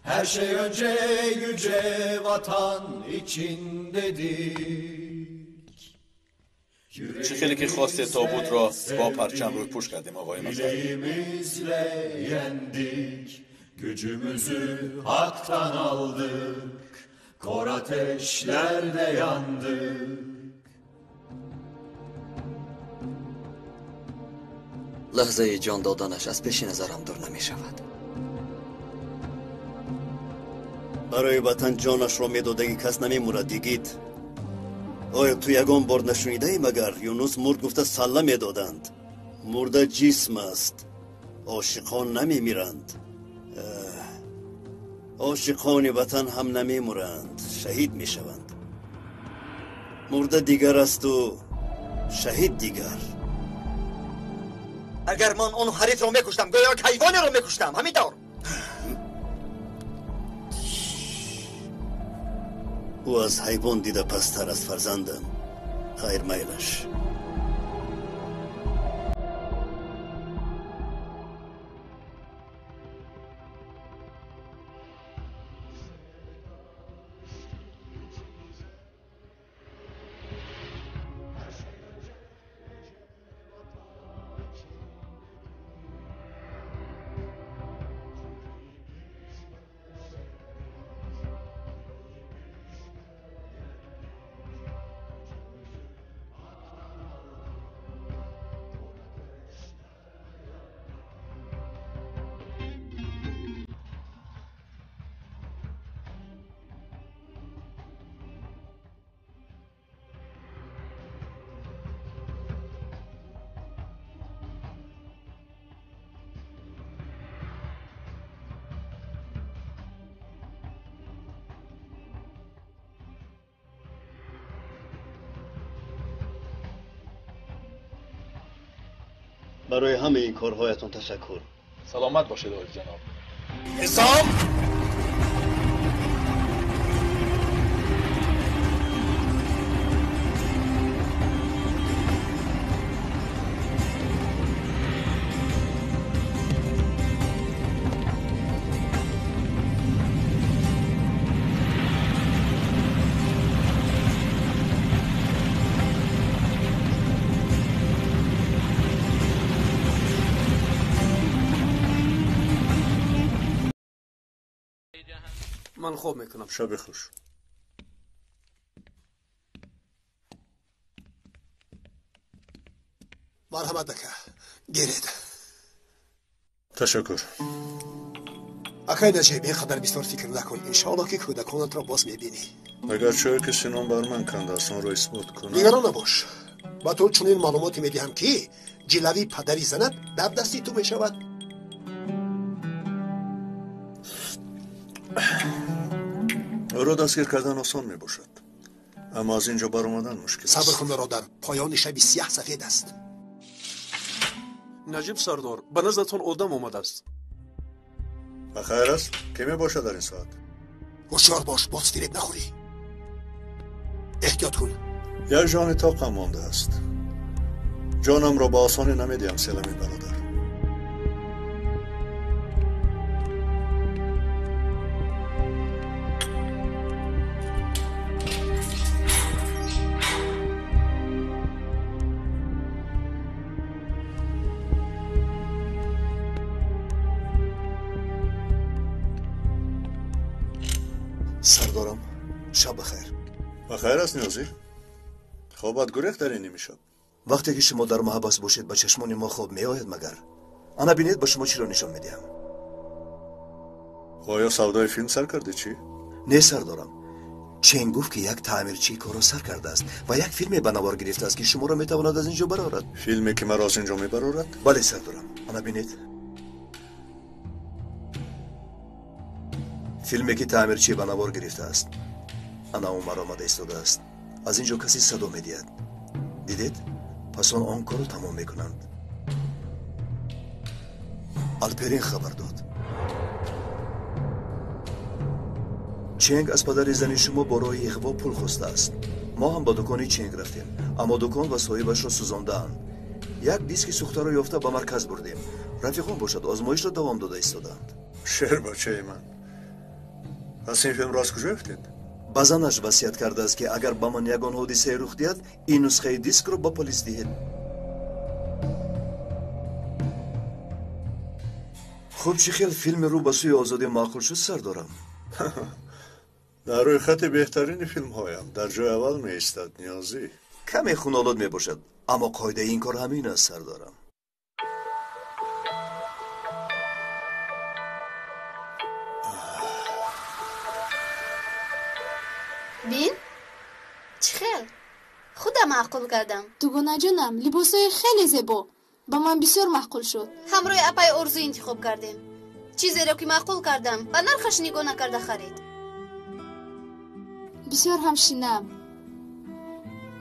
Her şey önce yüce vatan için dedik. Чӣ хеле ки хосте, тобутро бо парчам рӯйпӯш кардем, оғои Мазҳар. Bileğimizle yendik. Gücümüzü haktan aldık. Kor ateşlerde yandık. Лаҳзаи ҷон доданаш аз пеши назарам дур намешавад. Барои ватан ҷонашро медодагӣ кас намемурад, йигит. Оё ту ягон бор нашунидаӣ, магар Юнус мурд гуфта салла медоданд? Мурда ҷисм аст, ошиқон намемиранд. Ошиқони ватан ҳам намемуранд, шаҳид мешаванд. Мурда дигар асту шаҳид дигар. Агар ман он ҳарифро мекуштам, гӯё як ҳайвонеро мекуштам, ҳамин тавр. Ӯ аз ҳайвон дида пасттар аст, фарзандам. Хайр, майлаш. Барои ҳамаи ин корҳоятон ташаккур. Саломат бошед, олиҷаноб. Ҳисом! Ман хоб мекунам. Шаби хуш. Марҳамат ака, гиред. Ташаккур. Акай Наҷиб, ин қадар бисёр фикр накун. Иншоаллоҳ ки кӯдаконатро боз мебинӣ. Агар чое ки Синон бар ман кандааст, онро исбот кунам. Нигарон набош. Ба ту чунин маълумоте медиҳам ки ҷилави падари занат дар дасти ту мешавад. Ӯро дастгир кардан осон мебошад, аммо аз ин ҷо баромадан мушкил аст. Сабр кун, бародар, поёни шаби сиёҳ сафед аст. Наҷиб сардор, ба наздатон одам омадааст. Ба хайр аст? Кӣ мебошад дар ин соат? Ҳушёр бош, боз фиреб нахӯрӣ. Эҳтиёт кун. Як ҷони тоқам мондааст. Ҷонамро ба осонӣ намедиҳам, Селами бародар. Сардорам, шаб бахайр. Бахайр аст, Ниёзӣ. Хобат гурехт дар ин нимшаб. Вақте ки шумо дар маҳбас бошед, ба чашмони мо хоб меояд магар? Ана бинед, ба шумо чиро нишон медиҳам. Оё савдои филм сар кардӣ чӣ? Не, сардорам. Чен гуфт ки як таъмирчии корро сар кардааст ва як филме ба навор гирифтааст ки шуморо метавонад аз ин ҷо барорад. Филме ки маро аз ин ҷо мебарорад? Бале, сардорам. Ана бинед. Филме ки таъмирчӣ ба навор гирифтааст. Ана ӯ маро омада истодааст. Аз ин ҷо касе садо медиҳад. Дидед? Пас он корро тамом мекунанд. Алперин хабар дод. Ченг аз падари зани шумо бо роҳи иғво пул хостааст. Мо ҳам ба дукони Ченг рафтем, аммо дукон ва соҳибашро сӯзондаанд. Як диски сӯхтаро ёфта ба марказ бурдем. Рафиқон бошад озмоишро давом дода истодаанд. Шербачаи ман, пас ин филмро аз куҷо ёфтед? Ба занаш васият кардааст ки агар ба ман ягон ҳодисае рух диҳад, ин нусхаи дискро ба полис диҳед. Хуб, чӣ хел филми рӯ ба сӯи озодӣ маъқул шуд, сардорам? Дар рӯйхати беҳтарини филмҳоям дар ҷои аввал меистад, Ниёзӣ. Каме хунолуд мебошад, аммо қоидаи ин кор ҳамин аст, сардорам. Бин, чӣ хел? Худам маъқул кардам. Дугонаҷонам, либосҳои хеле зебо. Ба ман бисёр маъқул шуд. Ҳамроҳи апаи Орзу интихоб кардем. Чизеро ки маъқул кардам, ба нархаш нигоҳ накарда харид. Бисёр ҳам шинам.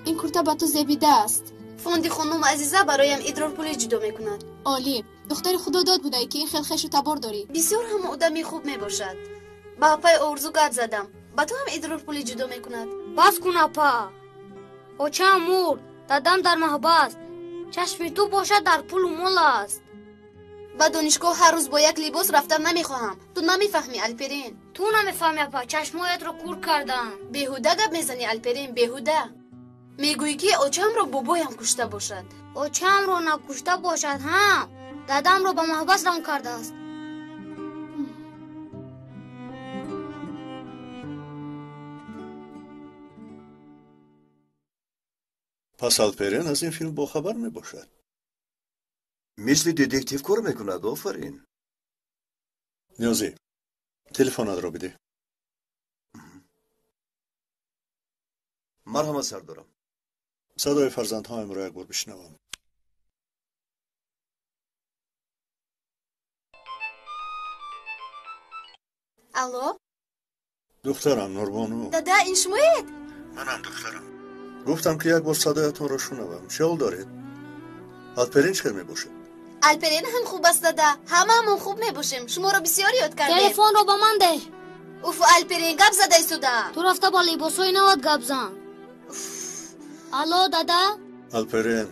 Ин курта ба ту зебидааст. Фонди хонум Азиза бароям идрорпулӣ ҷудо мекунад. Олӣ, духтари худодод будай ки ин хел хешу табор дорӣ. Бисёр ҳам одами хуб мебошад. Ба апаи Орзу гап задам. Ба ту ҳам идрорпулӣ ҷудо мекунад. Бас кун, апа. Очаам мурд, дадам дар маҳбас. Чашми ту бошад дар пулу мол аст. Ба донишгоҳ ҳар рӯз бо як либос рафтан намехоҳам. Ту намефаҳмӣ, Алперин. Ту намефаҳмӣ, апа. Чашмҳоятро кур кардам. Беҳуда гап мезанӣ, Алперин, беҳуда. Мегӯӣ ки очаамро бобоям кушта бошад. Очаамро накушта бошад, ҳа? Дадамро ба маҳбас равон кардааст. Пас Алперин аз ин филм бохабар мебошад. Мисли детектив кор мекунад, офарин. Ниёзӣ, телефонатро бидеҳ. Марҳамат, сардорам. Садои фарзандҳоямро як бор бишнавам. Алло? Духтарам Нурбону. Дада, ин шумоед? Манам, духтарам. Гуфтам ки як бор садоятонро шунавам. Чӣ ҳол доред? Алперин чӣ хел мебошад? Алперен ҳам хуб аст дада. Ҳамаамон хуб мебошем. Шуморо бисёр ёд кардем. Телефонро ба ман деҳ. Уф, Алперен гап зада истода. Ту рафта ба либосҳои нават гап зан. Алло, дада? Алперен,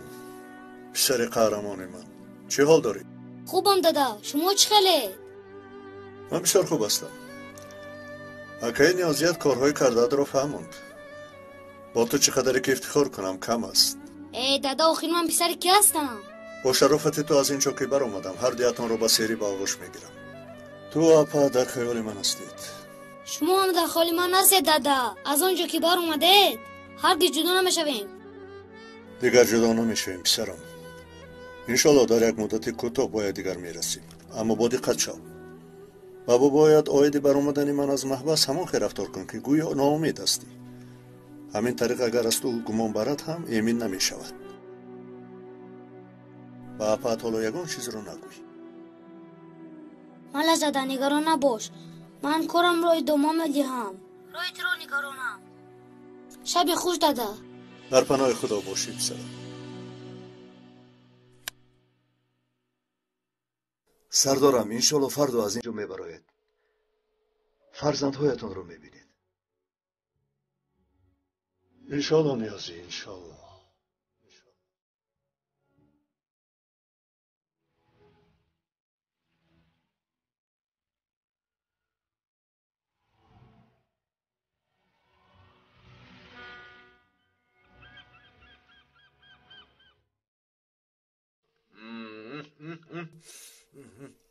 писари қаҳрамони ман, чӣ ҳол дорӣ? Хубам дада, шумо чӣ хелед? Ман бисёр хуб ҳастам. Акаи Ниёзият корҳои кардаатро фаҳмонд. Бо ту чӣ қадаре ки ифтихор кунам кам аст. Э, дада, охир ман писари кӣ ҳастам? Бо шарофати ту аз ин ҷо ки баромадам, ҳар дуятонро ба серӣ ба оғӯш мегирам. Ту апа дар хаёли ман ҳастед. Шумо ҳам дар хаёли ман ҳастед дада. Аз он ҷо ки баромадед, ҳаргиз ҷудо намешавем. Дигар ҷудо намешавем, писарам. Иншолло дар як муддати кӯтоҳ бо якдигар мерасем. Аммо бо диққат шав. Ба бобоят оиди баромадани ман аз маҳбас ҳамон хел рафтор кун, ки гӯё ноумед ҳастӣ. Ҳамин тариқ агар аз ту гумон барад ҳам эмин намешавад. Ба апаат ҳоло ягон чизро нагӯй. Малаш дада, нигарон набош. Ман корамро идома медиҳам. Роҳи туро нигаронам. Шаби хуш дада. Дар паноҳи Худо бошӣ, писарам. Сардорам, иншолло фардо аз ин ҷо мебароед. Фарзандҳоятонро мебинед. Иншолло, Ниёзӣ, иншолло.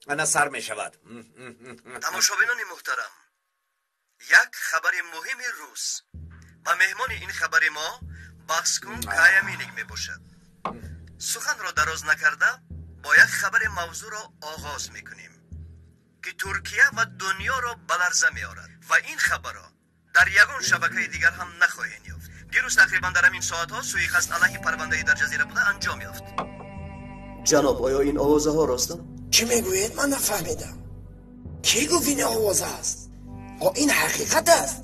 Ана сар мешавад. Тамошобинони муҳтарам, як хабари муҳими рӯз ба меҳмони ин хабари мо Баскун Каяминик мебошад. Суханро дароз накарда бо як хабари мавзӯъро оғоз мекунем, ки Туркия ва дунёро ба ларза меорад ва ин хабарро дар ягон шабакаи дигар ҳам нахоҳем ёфт. Дирӯз тақрибан дар ҳамин соатҳо суиқасд алайҳи парвандаи дар ҷазира буда анҷом ёфт. Ҷаноб, оё ин овозаҳо ростанд? Чӣ мегӯед? Ман нафаҳмидам. Кӣ гуфт ин овоза аст? О, ин ҳақиқат аст.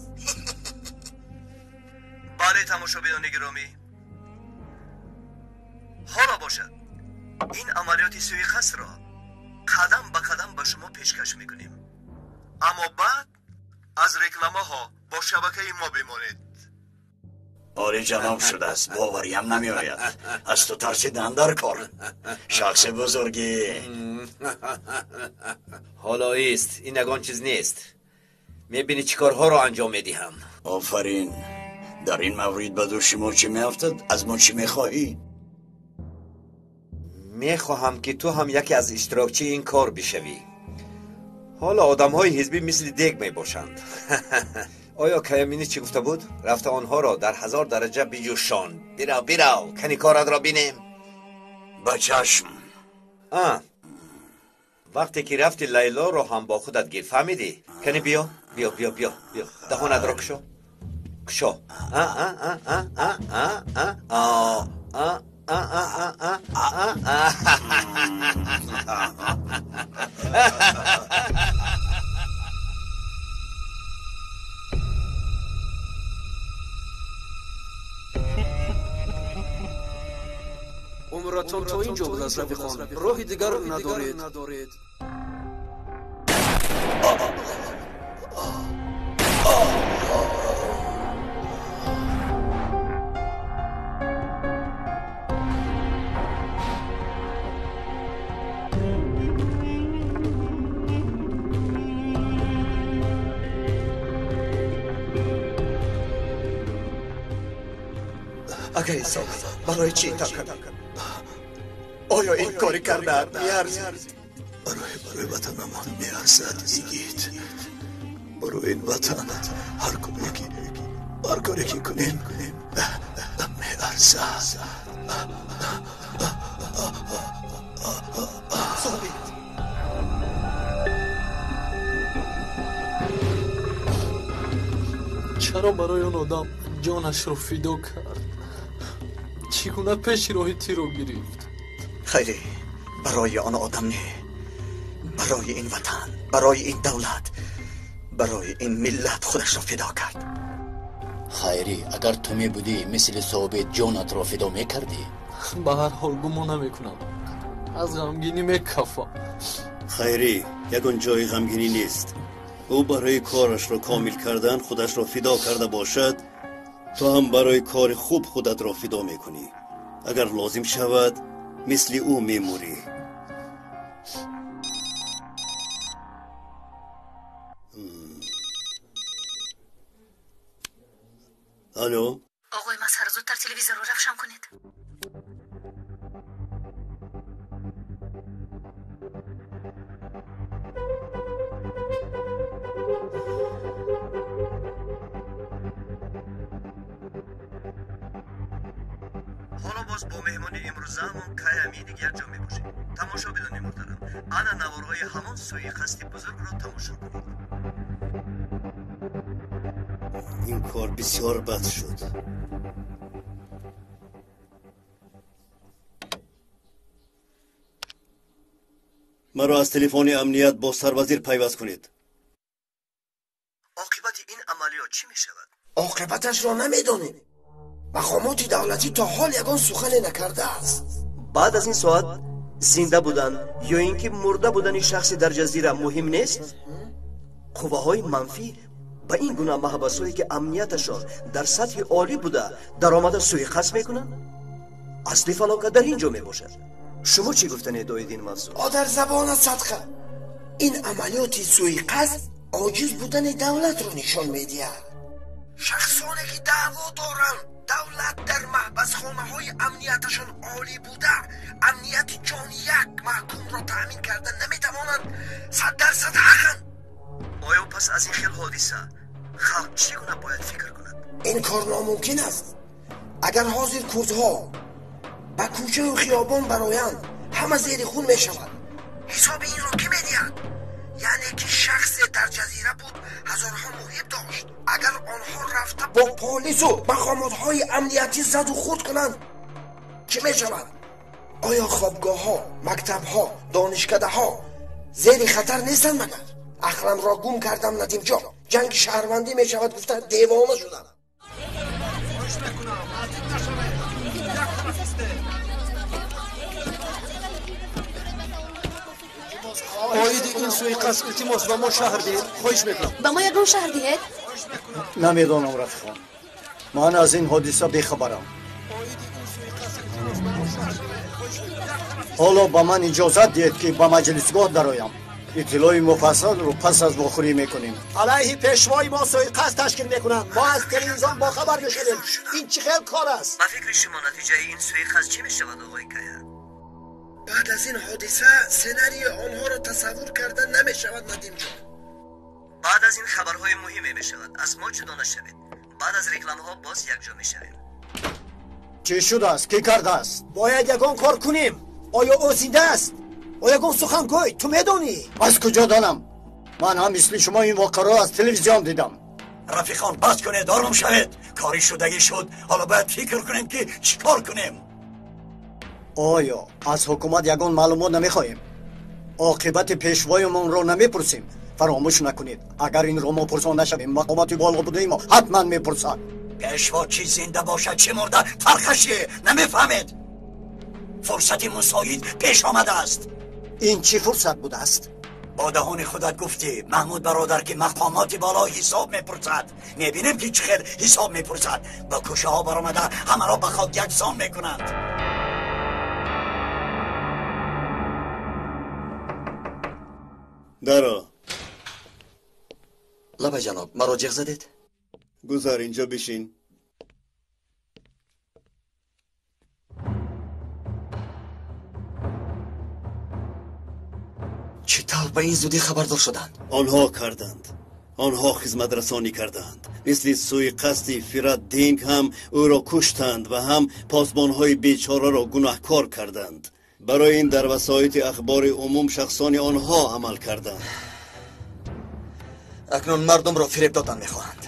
Бале, тамошобинони гиромӣ, ҳоло бошад ин амалиёти суиқасдро қадам ба қадам ба шумо пешкаш мекунем. Аммо баъд аз рекламаҳо бо шабакаи мо бимонед. Оли ҷаноб шудааст, бовариам намеояд. Аз ту тарсидан дар кор. Шахси бузургӣ. Ҳоло ист, ин ягон чиз нест. Мебинӣ чӣ корҳоро анҷом медиҳам. Офарин. Дар ин маврид ба дӯши мо чӣ меафтад? Аз мо чӣ мехоҳӣ? Мехоҳам ки ту ҳам яке аз иштирокчии ин кор бишавӣ. Ҳоло одамҳои ҳизбӣ мисли дег мебошанд. Оё Каямини чӣ гуфта буд? Рафта онҳоро дар 1000 дараҷа биҷӯшон. Бирав, бирав, кани коратро бинем. Ба чашм. Вақте ки рафти Лайлоро ҳам бо худат гир, фаҳмидӣ? Кани биё, биё, биё, биё, биё. Даҳонатро кушо. Кушо. А а а а а а а а а а а а а а. Умратон то ин ҷо будааст, рафиқон. Роҳи дигар надоред. Акаи Собит, барои чӣ ин тавр кардӣ? Оё ин кори кардаат меарзид? Барои ватанамон меарзад, игит. Барои ин ватан ҳар коре ки кунем меарзад. Собит, чаро барои он одам ҷонашро фидо кард? Чӣ гуна пеши роҳи тиро гирифт? Хайре, барои он одам не, барои ин ватан, барои ин давлат, барои ин миллат худашро фидо кард. Хайрӣ, агар ту мебудӣ, мисли Собит ҷонатро фидо мекардӣ? Ба ҳар ҳол гумон намекунам. Аз ғамгинӣ мекафам. Хайрӣ, ягон ҷои ғамгинӣ нест. Ӯ барои корашро комил кардан худашро фидо карда бошад, ту ҳам барои кори хуб худатро фидо мекунӣ. Агар лозим шавад, мисли ӯ мемурӣ. Алло. Оғои Мазҳар, зудтар телевизорро равшан кунед. Ҳоло боз бо меҳмони имрӯзаамон Кай Амини якҷо мебошем. Тамошобинони муҳтарам, ана наворҳои ҳамон суиқасди бузургро тамошо кунед. Ин кор бисёр бад шуд. Маро аз телефони амният бо сарвазир пайваст кунед. Оқибати ин амалиёт чӣ мешавад? Оқибаташро намедонем. Мақомоти давлатӣ то ҳол ягон сухане накардааст. Баъд аз ин соат зинда будан ё ин ки мурда будани шахси дар ҷазира муҳим нест? Қувваҳои манфӣ ба ин гуна маҳбасҳое ки амнияташон дар сатҳи олӣ буда даромада суиқасд мекунанд? Асли фалокат дар ин ҷо мебошад. Шумо чӣ гуфтанед оид ин мавзӯъ? Одарзабонат садқа, ин амалиёти суиқасд оҷиз будани давлатро нишон медиҳад. Шахсоне ки даъво доранд давлат дар маҳбасхонаҳои амнияташон олӣ буда амнияти ҷони як маҳкумро таъмин карда наметавонанд, 100% ҳақанд. Оё пас аз ин хел ҳодиса халқ чӣ гуна бояд фикр кунад? Ин кор номумкин аст. Агар ҳозир курдҳо ба кӯчаю хиёбон бароянд, ҳама зери хун мешавад. Ҳисоби инро кӣ медиҳад? Яъне ки шахсе дар ҷазира буд, ҳазорҳо муҳиб дошт. Агар онҳо рафта бо полису мақомотҳои амниятӣ заду хурд кунанд, чӣ мешавад? Оё хобгоҳҳо, мактабҳо, донишкадаҳо зери хатар нестанд магар? Ақламро гум кардам, Надимҷон. Ҷанги шаҳрвандӣ мешавад гуфта девона шудам. Оиди ин суиқасд илтимос ба мо шаҳр диҳед, хоҳиш мекунам. Ба мо ягон шаҳр диҳед? Намедонам, рафиқон, ман аз ин ҳодиса бехабарам. Ҳоло ба ман иҷозат диҳед, ки ба маҷлисгоҳ дароям. Иттилои муфассалро пас аз вохӯрӣ мекунем. Алайҳи пешвои мо суиқасд ташкил мекунанд. Мо аз телевизион бохабар мешавем. Ин чӣ хел кор аст? Ба фикри шумо натиҷаи ин суиқасд чӣ мешавад, оғои Кая? Баъд аз ин ҳодиса сценарии онҳоро тасаввур карда намешавад, Надимҷон. Баъд аз ин хабарҳои муҳиме мешавад. Аз мо ҷудо нашавед. Баъд аз рекламаҳо боз якҷо мешавем. Чӣ шудааст? Кӣ кардааст? Бояд ягон кор кунем. Оё ӯ зинда аст? Оё ягон сухан гӯй? Ту медонӣ? Аз куҷо донам? Ман ҳам мисли шумо ин воқеаро аз телевизион дидам. Рафиқон, бас кунед, ором шавед. Кори шудагӣ шуд. Ҳоло бояд фикр кунем, ки чӣ кор кунем. Оё аз ҳукумат ягон маълумот намехоҳем? Оқибати пешвоямонро намепурсем? Фаромӯш накунед, агар инро мо пурсон нашавем, мақомоти боло будаи мо ҳатман мепурсад. Пешво чӣ зинда бошад, чӣ мурда, фарқаш чие? Намефаҳмед? Фурсати мусоид пеш омадааст. Ин чӣ фурсат будааст? Бо даҳони худат гуфтӣ, Маҳмуд бародар, ки мақомоти боло ҳисоб мепурсад. Мебинем, ки чӣ хел ҳисоб мепурсад. Ба кӯчаҳо баромада ҳамаро ба хок яксон мекунанд. Даро. Лаба ҷаноб, маро ҷиғ задед? Гузар, инҷо бишин. Чӣ тавр ба ин зудӣ хабардор шуданд? Онҳо карданд. Онҳо хизматрасонӣ карданд. Мисли суиқасди Фират Динк ҳам ӯро куштанд ва ҳам посбонҳои бечораро гунаҳкор карданд. Барои ин дар васоити ахбори умум шахсони онҳо амал карданд. Акнун мардумро фиреб додан мехоҳанд.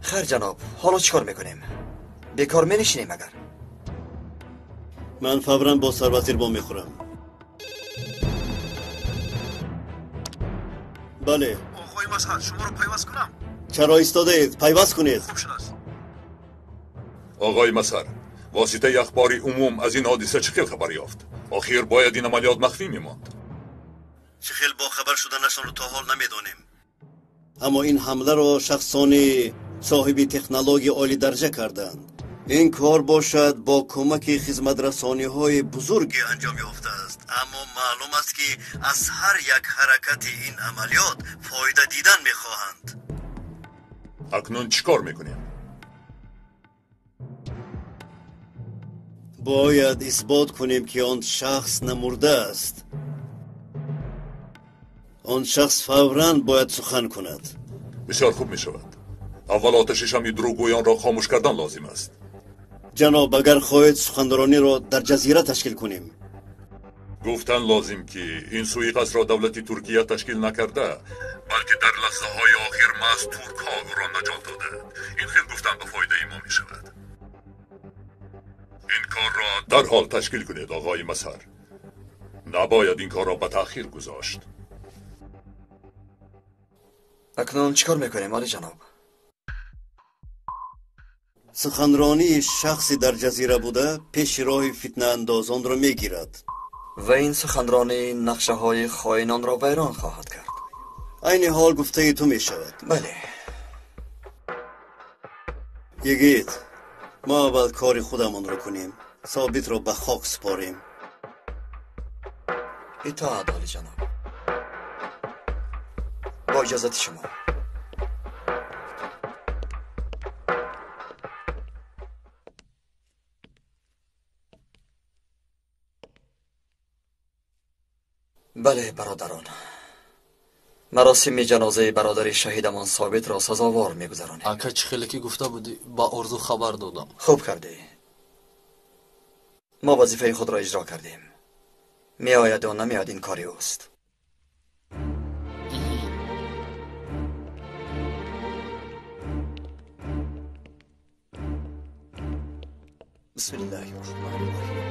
Хайр ҷаноб, ҳоло чӣ кор мекунем? Бекор менишинем агар? Ман фавран бо сарвазир вомехӯрам. Бале. Оғои Мазҳар, шуморо пайваст кунам? Чаро истодаед? Пайваст кунед. Хуб шудааст. Оғои Мазҳар, Воситаи ахбори умум аз ин ҳодиса чӣ хел хабар ёфт? Охир бояд ин амалиёт махфӣ мемонд. Чӣ хел бохабар шуданашонро то ҳол намедонем. Аммо ин ҳамларо шахсони соҳиби технологияи олидарҷа карданд. Ин кор бошад бо кӯмаки хизматрасониҳои бузурге анҷом ёфтааст. Аммо маълум аст, ки аз ҳар як ҳаракати ин амалиёт фоида дидан мехоҳанд. Акнун чӣ кор мекунем? Бояд исбот кунем, ки он шахс намурдааст. Он шахс фавран бояд сухан кунад. Бисёр хуб мешавад. Аввал оташи шамъи дурӯғгӯёнро хомӯш кардан лозим аст. Ҷаноб, агар хоҳед суханрониро дар ҷазира ташкил кунем. Гуфтан лозим, ки ин суиқасдро давлати Туркия ташкил накарда, балки дар лаҳзаҳои охир маҳз туркҳо ӯро наҷот доданд. Ин хел гуфтан ба фоидаи мо мешавад. Ин корро дарҳол ташкил кунед, оғои Мазҳар. Набояд ин корро ба таъхир гузошт. Акнун чӣ кор мекунем, олиҷаноб? Суханронии шахси дар ҷазира буда пеши роҳи фитнаандозонро мегирад. Ва ин суханронӣ нақшаҳои хоинонро вайрон хоҳад кард. Айни ҳол гуфтаи ту мешавад. Бале. Йигит, мо аввал кори худамонро кунем, Собитро ба хок супорем. Итоат, олиҷаноб. Бо иҷозати шумо. Бале, бародарон, маросими ҷанозаи бародари шаҳидамон Собитро сазовор мегузаронем. Ака, чӣ хеле ки гуфта будӣ, ба Орзу хабар додам. Хуб кардӣ. Мо вазифаи худро иҷро кардем. Меояд ё намеояд, ин кори ӯст. Бисмиллаҳи роҳмани роҳим.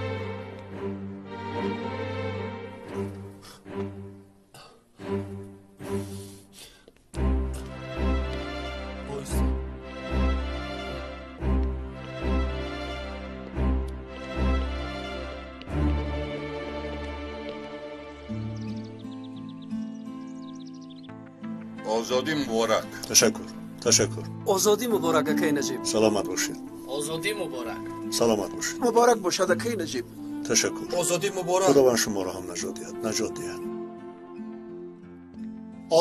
Озодӣ муборак. Ташаккур, ташаккур. Озодӣ муборак, акай Наҷиб. Саломат бошед. Озодӣ муборак. Саломат бошед. Муборак бошад, акай Наҷиб. Ташаккур. Озодӣ муборак. Худованд шуморо ҳам наҷот диҳад, наҷот диҳад.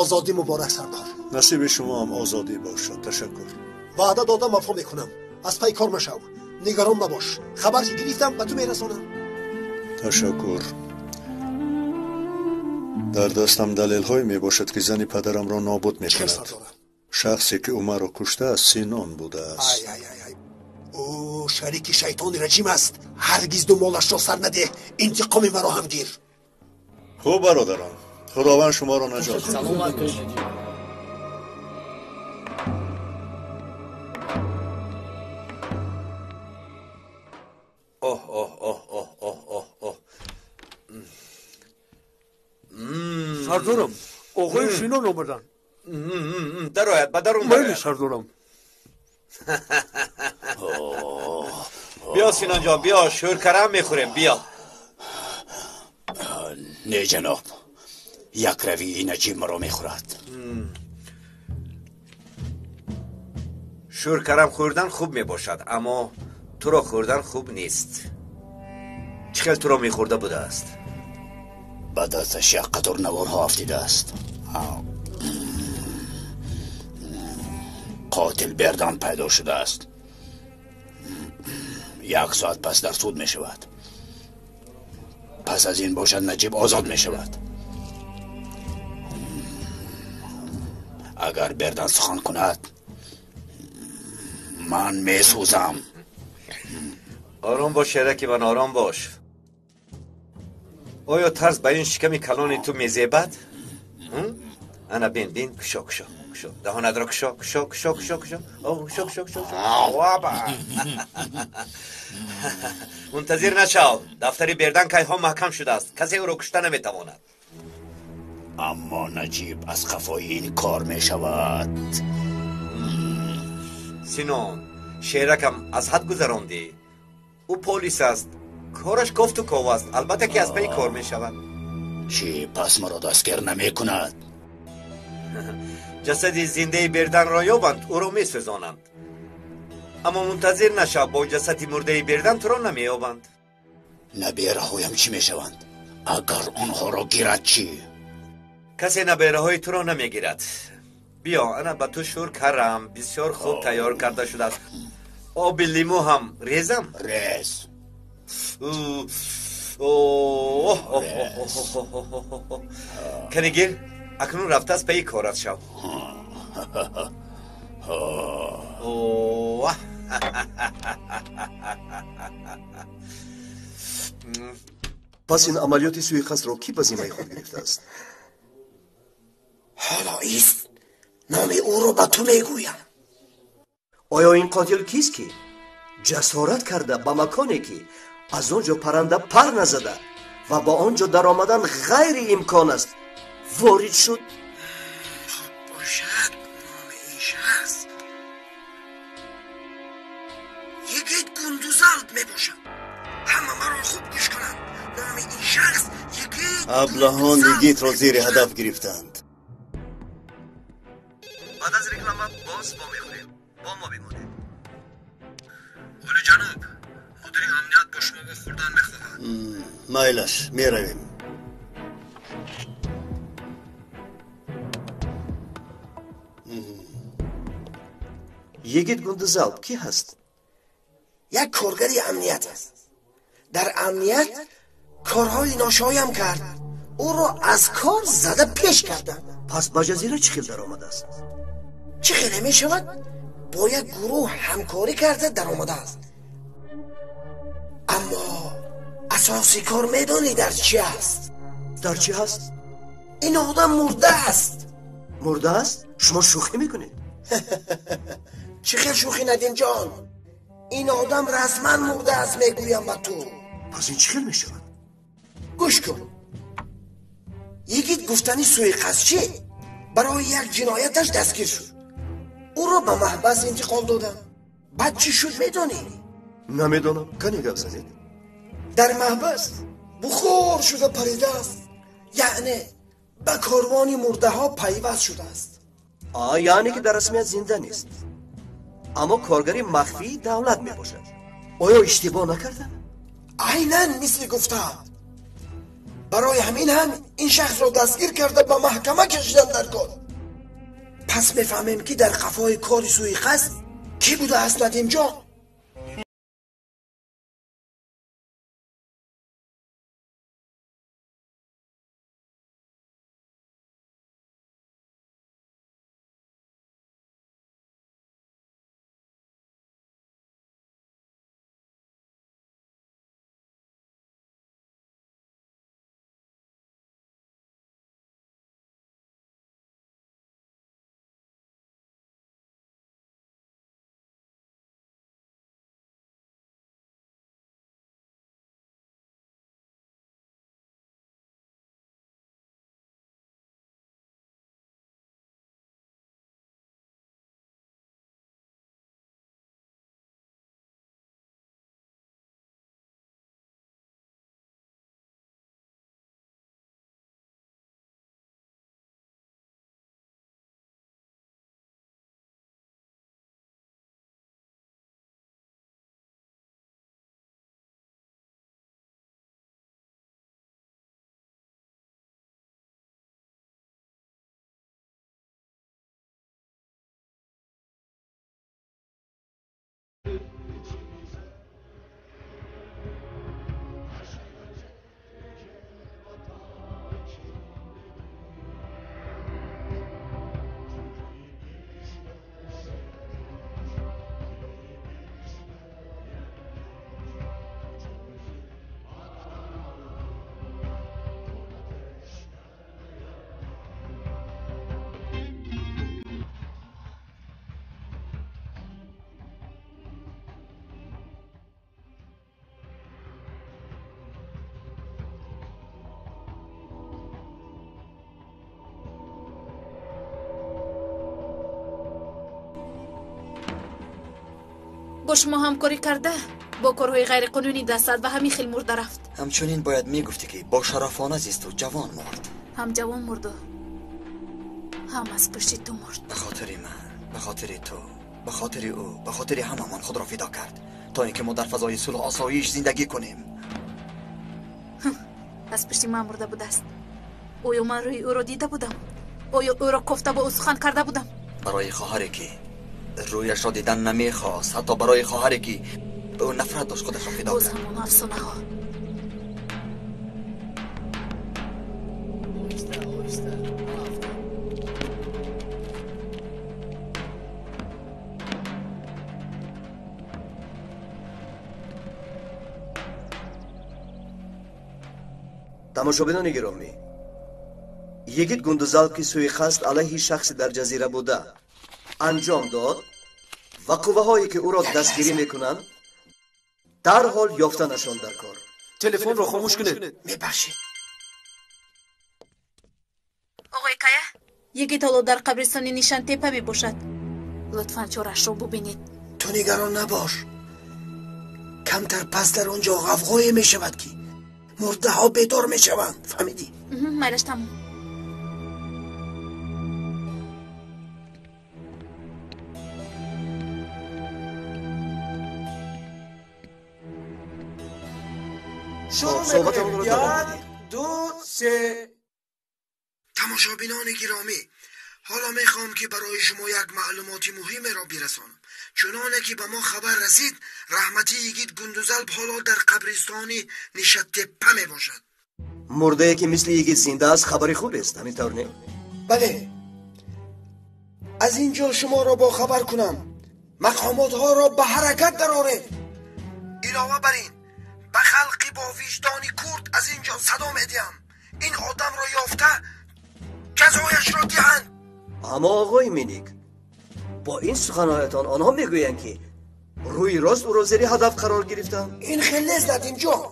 Озодӣ муборак, сардор. Насиби шумо ҳам озодӣ бошад. Ташаккур. Ваъда додам, вафо мекунам. Аз пай кор машав. Нигарон набош. Хабар ки гирифтам, ба ту мерасонам. Ташаккур. Дар дастам далелҳое мебошад, ки зани падарамро нобуд мекунад. Шахсе ки ӯ маро куштааст, Синон будааст. Ӯ шарики шайтони раҷим аст. Ҳаргиз думолашро сар надеҳ. Интиқоми маро ҳам гир. Хуб, бародарон, худованд шуморо наҷот диҳад. Саломат бошед. Оҳ, оҳ, оҳ, оҳ, оҳ, оҳ, оҳ. Сардорам, оғои Синон омаданд. Дарояд, ба дарун Майли, сардорам. Биё, Синон ҷон, биё, шӯркарам мехӯрем, биё. Не, ҷаноб, як равии Наҷиб маро мехӯрад. Шӯркарам хӯрдан хуб мебошад, аммо туро хӯрдан хуб нест. Чӣ хел туро мехӯрда будааст? Ба дасташ як қатор наворҳо афтидааст. Қотил Бердан пайдо шудааст. Як соат пас дар суд мешавад. Пас аз ин бошад, Наҷиб озод мешавад. Агар Бердан сухан кунад, ман месӯзам. Ором бош, шераки ман, ором бош. Оё тарс ба ин шиками калони ту мезебад? Ана бин, бин, кушо, кушо, кушо. Даҳонатро кушо, кушо, кушо, кушо, кушо. О, кушо, кушо, кушо. Ваба. Мунтазир нашав. Дафтари Бердан кайҳо маҳкам шудааст. Касе ӯро кушта наметавонад. Аммо Наҷиб аз қафои ин кор мешавад. Синон, шеракам аз ҳад гузарондӣ. Ӯ полис аст. Кораш кофту ков аст. Албатта ки аз пайи кор мешавад. Чӣ, пас маро дастгир намекунад? Ҷасади зиндаи Берданро ёбанд, ӯро месӯзонанд. Аммо мунтазир нашав, бо ҷасади мурдаи Бердан туро намеёбанд. Набераҳоям чӣ мешаванд? Агар онҳоро гирад чӣ? Касе набераҳои туро намегирад. Биё, ана ба ту шур карам, бисёр хуб тайёр карда шудааст. Оби лимӯ ҳам резам? Рез. Кани гир, акнун рафта аз пайи корат шав. Пас ин амалиёти суиқасдро кӣ ба зиммаи худ гирифтааст? Ҳоло ист, номи ӯро ба ту мегӯям. Оё ин қотил кист, ки ҷасорат карда ба маконе, ки аз он ҷо парранда пар назада ва ба он ҷо даромадан ғайриимкон аст, ворид шуд? Бошад, номи ин шахс Йигит Гундузалп мебошад. Ҳама маро хуб гӯш кунанд. Номи ин шахс Йигит. Аблаҳон Йигитро зери ҳадаф гирифтанд. Баъд аз реклама боз вомехӯрем. Бо мо бимонед. Олиҷаноб, мудири амният бо шумо вохӯрдан мехоҳад. Майлаш, меравем. Йигит Гундузалп кӣ ҳаст? Як коргари амният аст. Дар амният корҳои ношоям кард. Ӯро аз кор зада пеш карданд. Пас ба ҷазира чӣ хел даромадааст? Чӣ хеле мешавад? Бо як гурӯҳ ҳамкорӣ карда даромадааст. Аммо асоси кор медонӣ дар чӣ аст? Дар чӣ ҳаст? Ин одам мурда аст. Мурда аст? Шумо шӯхӣ мекунед? Чӣ хел шӯхӣ, Надимҷон? Ин одам расман мурда аст, мегӯям ба ту. Пас ин чӣ хел мешавад? Гӯш кун. Йигит гуфтани суиқасдчӣ барои як ҷинояташ дастгир шуд. Ӯро ба маҳбас интиқол доданд. Баъд чӣ шуд медонӣ? Намедонам. Кане гап занед. Дар маҳбас бухор шуда паридааст. Яъне ба корвони мурдаҳо пайваст шудааст. Яъне ки дар расмият зинда нест, аммо коргари махфии давлат мебошад. Оё иштибоҳ накардам? Айнан мисли гуфтаам. Барои ҳамин ҳам ин шахсро дастгир карда ба маҳкама кашидан дар кор. Пас мефаҳмем, ки дар қафои кори суиқасд кӣ будааст, Надимҷон. Бо шумо ҳамкорӣ карда, бо корҳои ғайриқонунӣ даст зад ва ҳамин хел мурда рафт. Ҳамчунин бояд мегуфтӣ, ки бо шарафона зисту ҷавон мурд. Ҳам ҷавон мурду, ҳам аз пушти ту мурд. Ба хотири ман, ба хотири ту, ба хотири ӯ, ба хотири ҳамамон худро фидо кард, то ин ки мо дар фазои сулҳу осоиш зиндагӣ кунем. Аз пушти ман мурда будааст. Оё ман рӯи ӯро дида будам? Оё ӯро кофта бо ӯ сухан карда будам? Барои хоҳаре ки рӯяшро дидан намехост, ҳатто барои хоҳаре ки ба ӯ нафрат дошт, худашро фидо Боз кард. ҳамон афсонаҳо. Тамошобинони гиромӣ, Йигит Гундузалп ки суиқасд алайҳи шахси дар ҷазира буда анҷом дод ва қувваҳое ки ӯро дастгирӣ мекунанд, дарҳол ёфтанашон дар кор. Телефонро хомӯш кунед. Мебахшед. Оғои Кая, Йигит ҳоло дар қабристони Нишантепа мебошад. Лутфан чораашро бубинед. Ту нигарон набош. Камтар пас дар он ҷо ғавғое мешавад, ки мурдаҳо бедор мешаванд. Фаҳмидӣ? Майлаш, тамом. Шурӯъ Суҳбатамонро мекунем. давом Як, медиҳем. ду, се. Тамошобинони гиромӣ, ҳоло мехоҳам, ки барои шумо як маълумоти муҳимеро бирасонам. Чуноне ки ба мо хабар расид, раҳматии Йигит Гундузалп ҳоло дар қабристони Нишаттеппа мебошад. Мурдае ки мисли Йигит зинда аст, хабари хубест, ҳамин тавр не? Бале, аз ин ҷо шуморо бохабар кунам, мақомотҳоро ба ҳаракат дароред. Илова бар ин, ба халқи бо виҷдони курд аз ин ҷо садо медиҳам: ин одамро ёфта ҷазояшро диҳанд. Аммо оғои Миник, бо ин суханҳоятон онҳо мегӯянд, ки рӯи рост ӯро зери ҳадаф қарор гирифтанд. Ин хел нест, Надимҷон.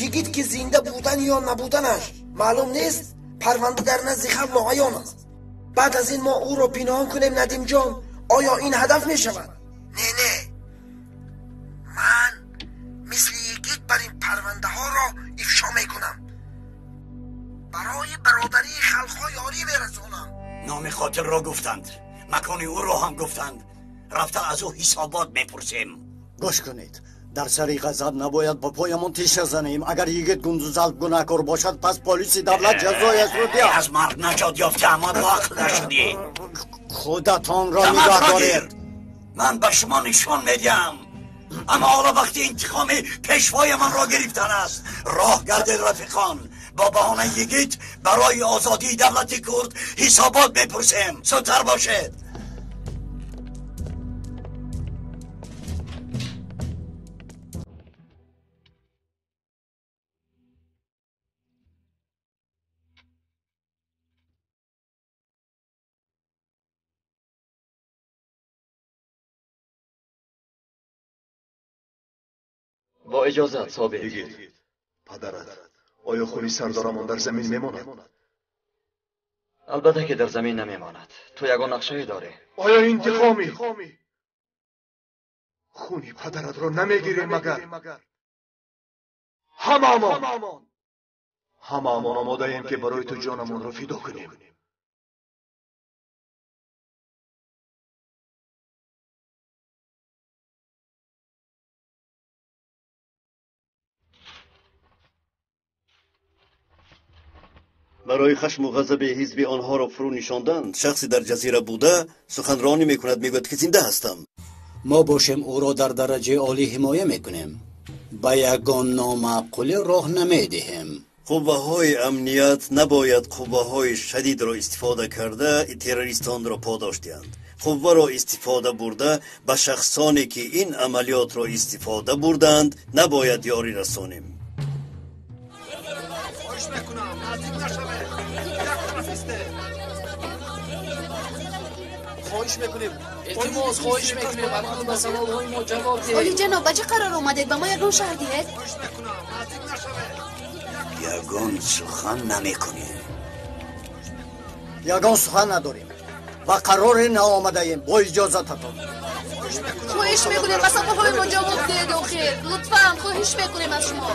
Йигит ки зинда будан ё набуданаш маълум нест, парванда дар назди халқ ноаён аст. Баъд аз ин мо ӯро пинҳон кунем, Надимҷон, оё ин ҳадаф мешавад? Не, не, ман мисли Йигит бар ин парвандаҳоро ифшо мекунам, барои бародарии халқҳо ёрӣ мерасонам. Номи қотилро гуфтанд, макони ӯро ҳам гуфтанд. Рафта аз ӯ ҳисобот мепурсем. Гӯш кунед, дар сари ғазаб набояд ба поямон тиша занем. Агар Йигит Гундузалп гунаҳкор бошад, пас полиси давлат ҷазояшро диҳад. Аз марг наҷот ёфта, аммо бо ақл нашудӣ. Худатонро Дамат нигоҳ ро доред. гир. Ман ба шумо нишон медиҳам, аммо ҳоло вақти интиқоми пешвоямонро гирифтан аст. Роҳ гардед, рафиқон. Бо баҳонаи Йигит барои озодии давлати курд ҳисобот мепурсем. Зудтар бошед. Бо иҷозат, Собир. Йигит, падарат оё хуни сардорамон дар замин мемонад? Албатта, ки дар замин намемонад. Ту ягон нақшае дорӣ? Оё интиқоми хуни падаратро намегирем? Магар ҳамаамон омодаем, ки барои ту ҷонамонро фидо кунем. Барои хашму ғазаби ҳизби онҳоро фурӯ нишонданд, шахсе дар ҷазира буда суханронӣ мекунад, мегӯяд, ки зинда ҳастам. Мо бошем, ӯро дар дараҷаи олӣ ҳимоя мекунем, ба ягон номаъқулӣ роҳ намедиҳем. Қувваҳои амният набояд қувваҳои шадидро истифода карда террористонро подош диҳанд. Қувваро истифода бурда ба шахсоне ки ин амалиётро истифода бурданд, набояд ёрӣ расонем. Хоҳиш мекунам, наздик нашавед. Як тараф истед. Хоҳиш мекунем. Илтимос, хоҳиш мекунем, акнун ба саволҳои мо ҷавоб диҳед. Олиҷаноб, ба чӣ қарор омадед? Ба мо ягон шарҳ диҳед. Ягон сухан намекунем. Ягон сухан надорем, ба қароре наомадаем. Бо иҷозататон. Хоҳиш мекунем ба саволҳои мо ҷавоб диҳед охир. Лутфан, хоҳиш мекунем аз шумо.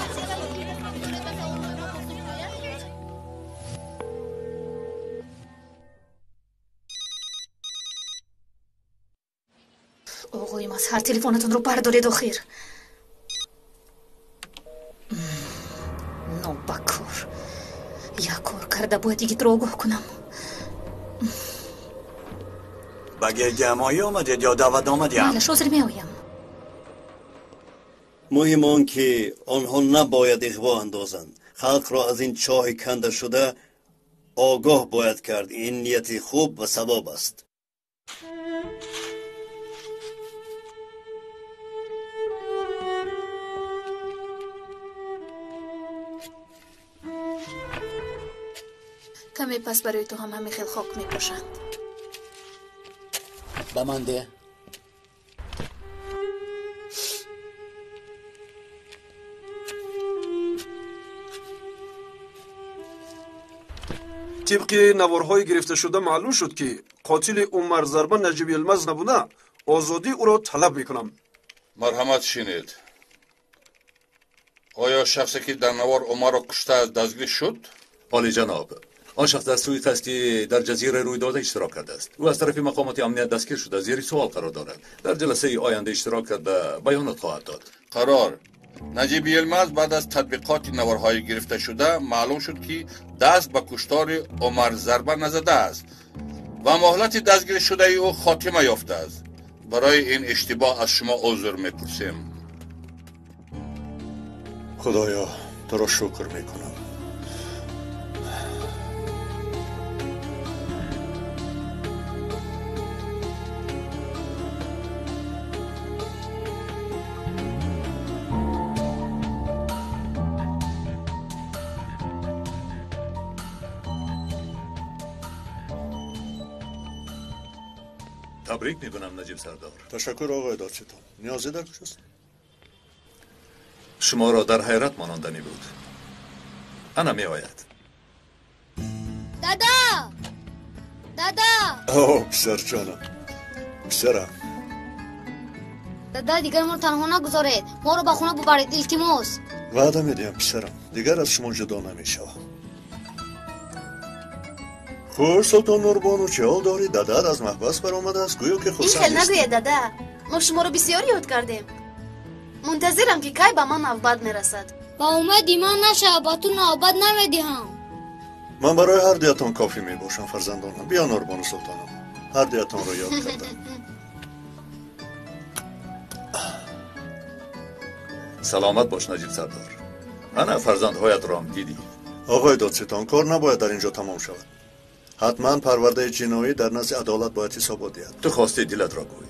Оғои Мазҳар, телефонатонро бардоред охир. Нобакор. Як кор карда бояд йигитро огоҳ кунам. Ба гирдиҳамоӣ омадед ё даъватнома диҳам? Майлаш, ҳозир меоям. Муҳим он ки онҳо набояд иғво андозанд. Халқро аз ин чоҳи канда шуда огоҳ бояд кард. Ин нияти хуб ва савоб аст. Каме пас барои ту ҳам ҳамин хел хок мепошанд. Ба ман деҳ. Тибқи наворҳои гирифташуда маълум шуд, ки қотили Умар Зарба Наҷиб Йилмаз набуда, озодии ӯро талаб мекунам. Марҳамат, шинед. Оё шахсе ки дар навор Умарро куштааст дастгир шуд? Олиҷаноб, он шахс дар суиқасди дар ҷазира рӯйдода иштирок кардааст. Ӯ аз тарафи мақомоти амният дастгир шуда, зери суол қарор дорад. Дар ҷаласаи оянда иштирок карда баёнот хоҳад дод. Қарор. Наҷиб Йилмаз баъд аз татбиқоти наворҳои гирифташуда маълум шуд, ки даст ба куштори Умар Зарба назадааст ва муҳлати дастгиршудаи ӯ хотима ёфтааст. Барои ин иштибоҳ аз шумо узр мепурсем. Худоё, туро шукр мекунам. Табрик мекунам, Наҷиб сардор. Ташаккур, оғои додситон. Ниёзе дар куҷост? Шуморо дар ҳайрат мононданӣ буд. Ана меояд. Дада! Дада! О, писарҷонам. Писарам. Дада, дигар моро танҳо нагузоред. Моро ба хона бубаред, илтимос. Ваъда медиҳам, писарам. Дигар аз шумо ҷудо намешавам. Хуш, Султон Нурбону, чӣ ҳол дорӣ? Дадат аз маҳбас баромадааст, гӯё ки хурсанд Ин хел нагӯед, дада. Мо шуморо бисёр ёд кардем. Мунтазирам, ки кай ба ман навбат мерасад. Ба умеди ман нашава, ба ту навбат намедиҳам. Ман барои ҳар дуятон кофӣ мебошам, фарзандонам. Биё, Нурбону султонам, ҳар дуятонро ёд кардам. Саломат бош, Наҷиб сардор. Ана фарзандҳоятро ҳам дидӣ. Оғои додситон, кор набояд дар ин ҷо тамом шавад. Ҳатман парвардаи ҷиноӣ дар назди адолат бояд ҳисобот диҳад. Ту хостӣ дилатро гӯй.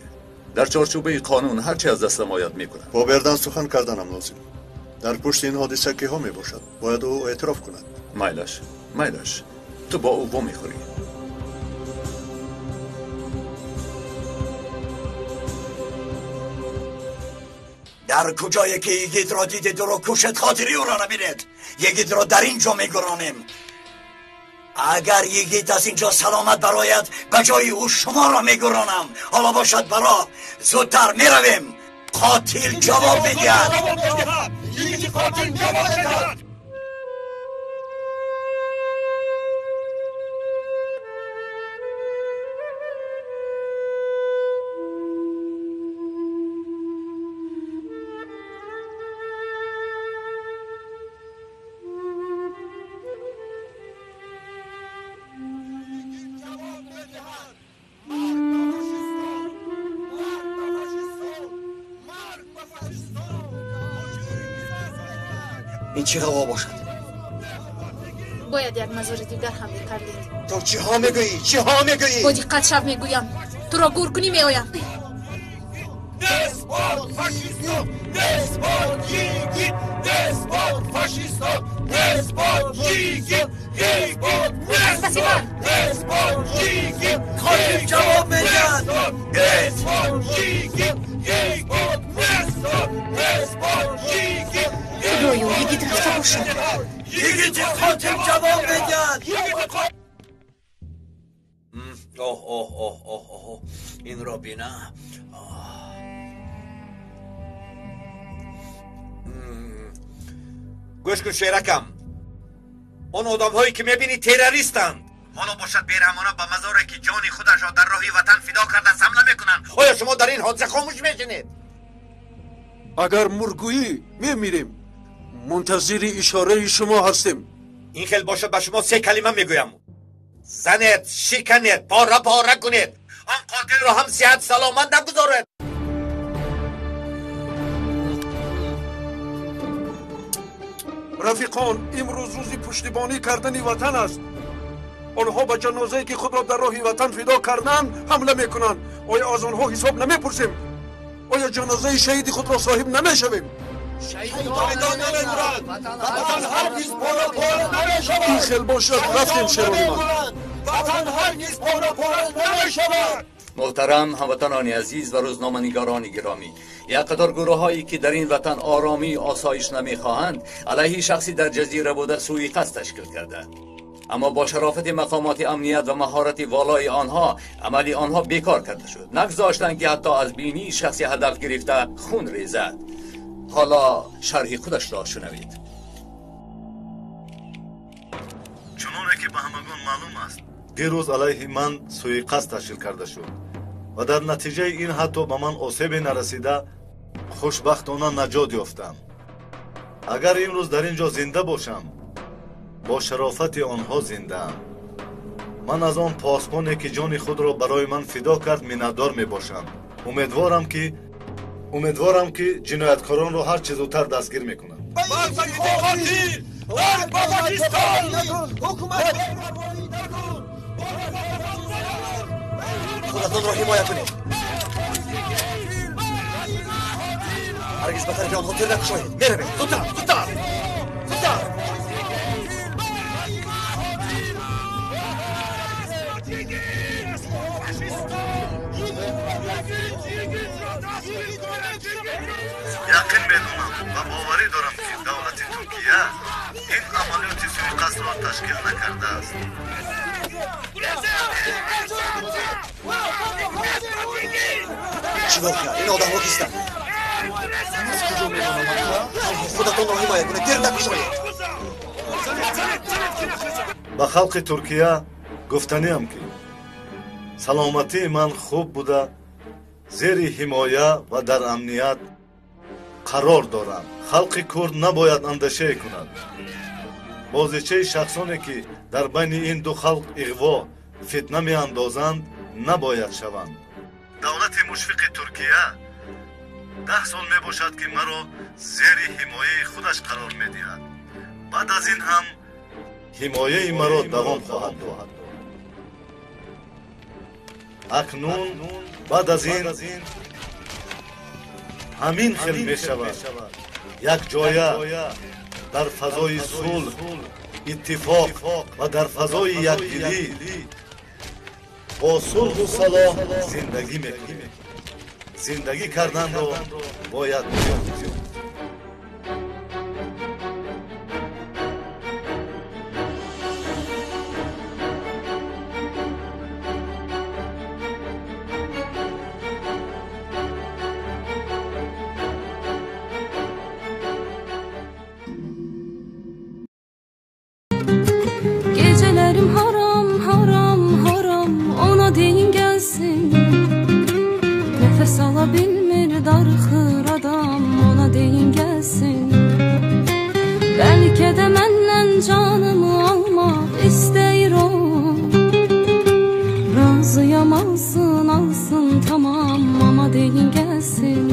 Дар чорчӯбаи қонун ҳар чи аз дастам ояд мекунам. Бо Бердан сухан карданам лозим. Дар пушти ин ҳодиса киҳо мебошад? Бояд ӯ эътироф кунад. Майлаш, майлаш, ту бо ӯ вомехӯрӣ. Дар куҷое ки йигитро дидед, ӯро кушед, хотири ӯро набинед. Йигитро дар ин ҷо мегуронем. Агар йигит аз ин ҷо саломат барояд, ба ҷои ӯ шуморо мегуронам. Ҳоло бошад ба роҳ, зудтар меравем. Қотил ҷавоб медиҳад. Йигити қотил ҷавоб медиҳад. Ин чӣ ғаво бошад? Бояд як мазори дигар ҳам мекардед. Ту чиҳо мегӯӣ? Чиҳо мегӯӣ? Бо диққат шав мегӯям. Туро гур кунӣ меоям. Нест бод фашистон! Нест бод йигит! Нест бод фашистон! Нест бод йигит! Нест бод! Нест бод! Нест бод йигит! Қотил ҷавоб медиҳад. Нест бод йигит! Нест бод! Нест бод! Нест бод йигит! Худоё, йигит рафта бошад. Йигити қотил ҷавоб медиҳад. Оҳ, оҳ, оҳ, оҳ, оҳ, инро бина. Гӯш кун шеракам, он одамҳое ки мебинӣ террористанд. Ҳоло бошад бераҳмона ба мазоре ки ҷони худашро дар роҳи ватан фидо кардааст ҳамла мекунанд. Оё шумо дар ин ҳодиса хомӯш мешинед? Агар мургӯӣ мемирем. Мунтазири ишораи шумо ҳастем. Ин хел бошад ба шумо се калима мегӯям. Занед, шиканед, пора пора кунед. Он қотилро ҳам сиҳат саломат нагузоред. Рафиқон, имрӯз рӯзи пуштибонӣ кардани ватан аст. Онҳо ба ҷанозае ки худро дар роҳи ватан фидо карданд ҳамла мекунанд. Оё аз онҳо ҳисоб намепурсем? Оё ҷанозаи шаҳиди худро соҳиб намешавем? Ин хел бошад, рафтем шерони ман. Муҳтарам ҳамватанони азиз ва рӯзноманигорони гиромӣ, як қатор гурӯҳҳое ки дар ин ватан оромӣ осоиш намехоҳанд алайҳи шахси дар ҷазира буда суиқасд ташкил карданд. Аммо бо шарофати мақомоти амният ва маҳорати волои онҳо амали онҳо бекор карда шуд. Нагузоштанд ки ҳатто аз бинии шахси ҳадаф гирифта хун резад. Ҳоло шарҳи худашро шунавед. Чуноне ки ба ҳамагон маълум аст, дирӯз алайҳи ман суиқасд ташкил карда шуд ва дар натиҷаи ин ҳатто ба ман осебе нарасида хушбахтона наҷот ёфтам. Агар имрӯз дар ин ҷо зинда бошам, бо шарофати онҳо зиндаам. Ман аз он посбоне ки ҷони худро барои ман фидо кард миннатдор мебошам. Умедворам ки ҷинояткоронро ҳар чӣ зудтар дастгир мекунанд. Худатонро ҳимоя кунед. Ҳаргиз ба тарафи онҳо тир накушоед. Меравем. Зудтар, зудтар, зудтар. Яқин медонам ва боварӣ дорам ки давлати Туркия ин амалиёти суиқасдро ташкил накардааст. Чӣ воқеа? Ин одамҳо кистанд? Аз куҷо медонам? Танҳо худатонро ҳимоя кунед, тир накушоед. Ба халқи Туркия гуфтаниам ки саломатии ман хуб буда, зери ҳимоя ва дар амният қарор дорам. Халқи курд набояд андешае кунад. Бозичаи шахсоне ки дар байни ин ду халқ иғво, фитна меандозанд, набояд шаванд. Давлати мушфиқи Туркия 10 сол мебошад ки маро зери ҳимояи худаш қарор медиҳад. Баъд аз ин ҳам ҳимояи маро давом хоҳад дод. Акнун баъд аз ин ҳамин хел мешавад. Якҷоя дар фазои сулҳ, иттифоқ ва дар фазои якдилӣ бо сулҳу салоҳ зиндагӣ мекунем. Зиндагӣ карданро бояд биёмӯзем. Gecelerim haram haram haram, ona deyin gelsin. Nefes alabilmir darxır adam, ona deyin gelsin. Belki de məndən canımı almaq istəyir o. Razıyam alsın alsın tamam, ama deyin gelsin.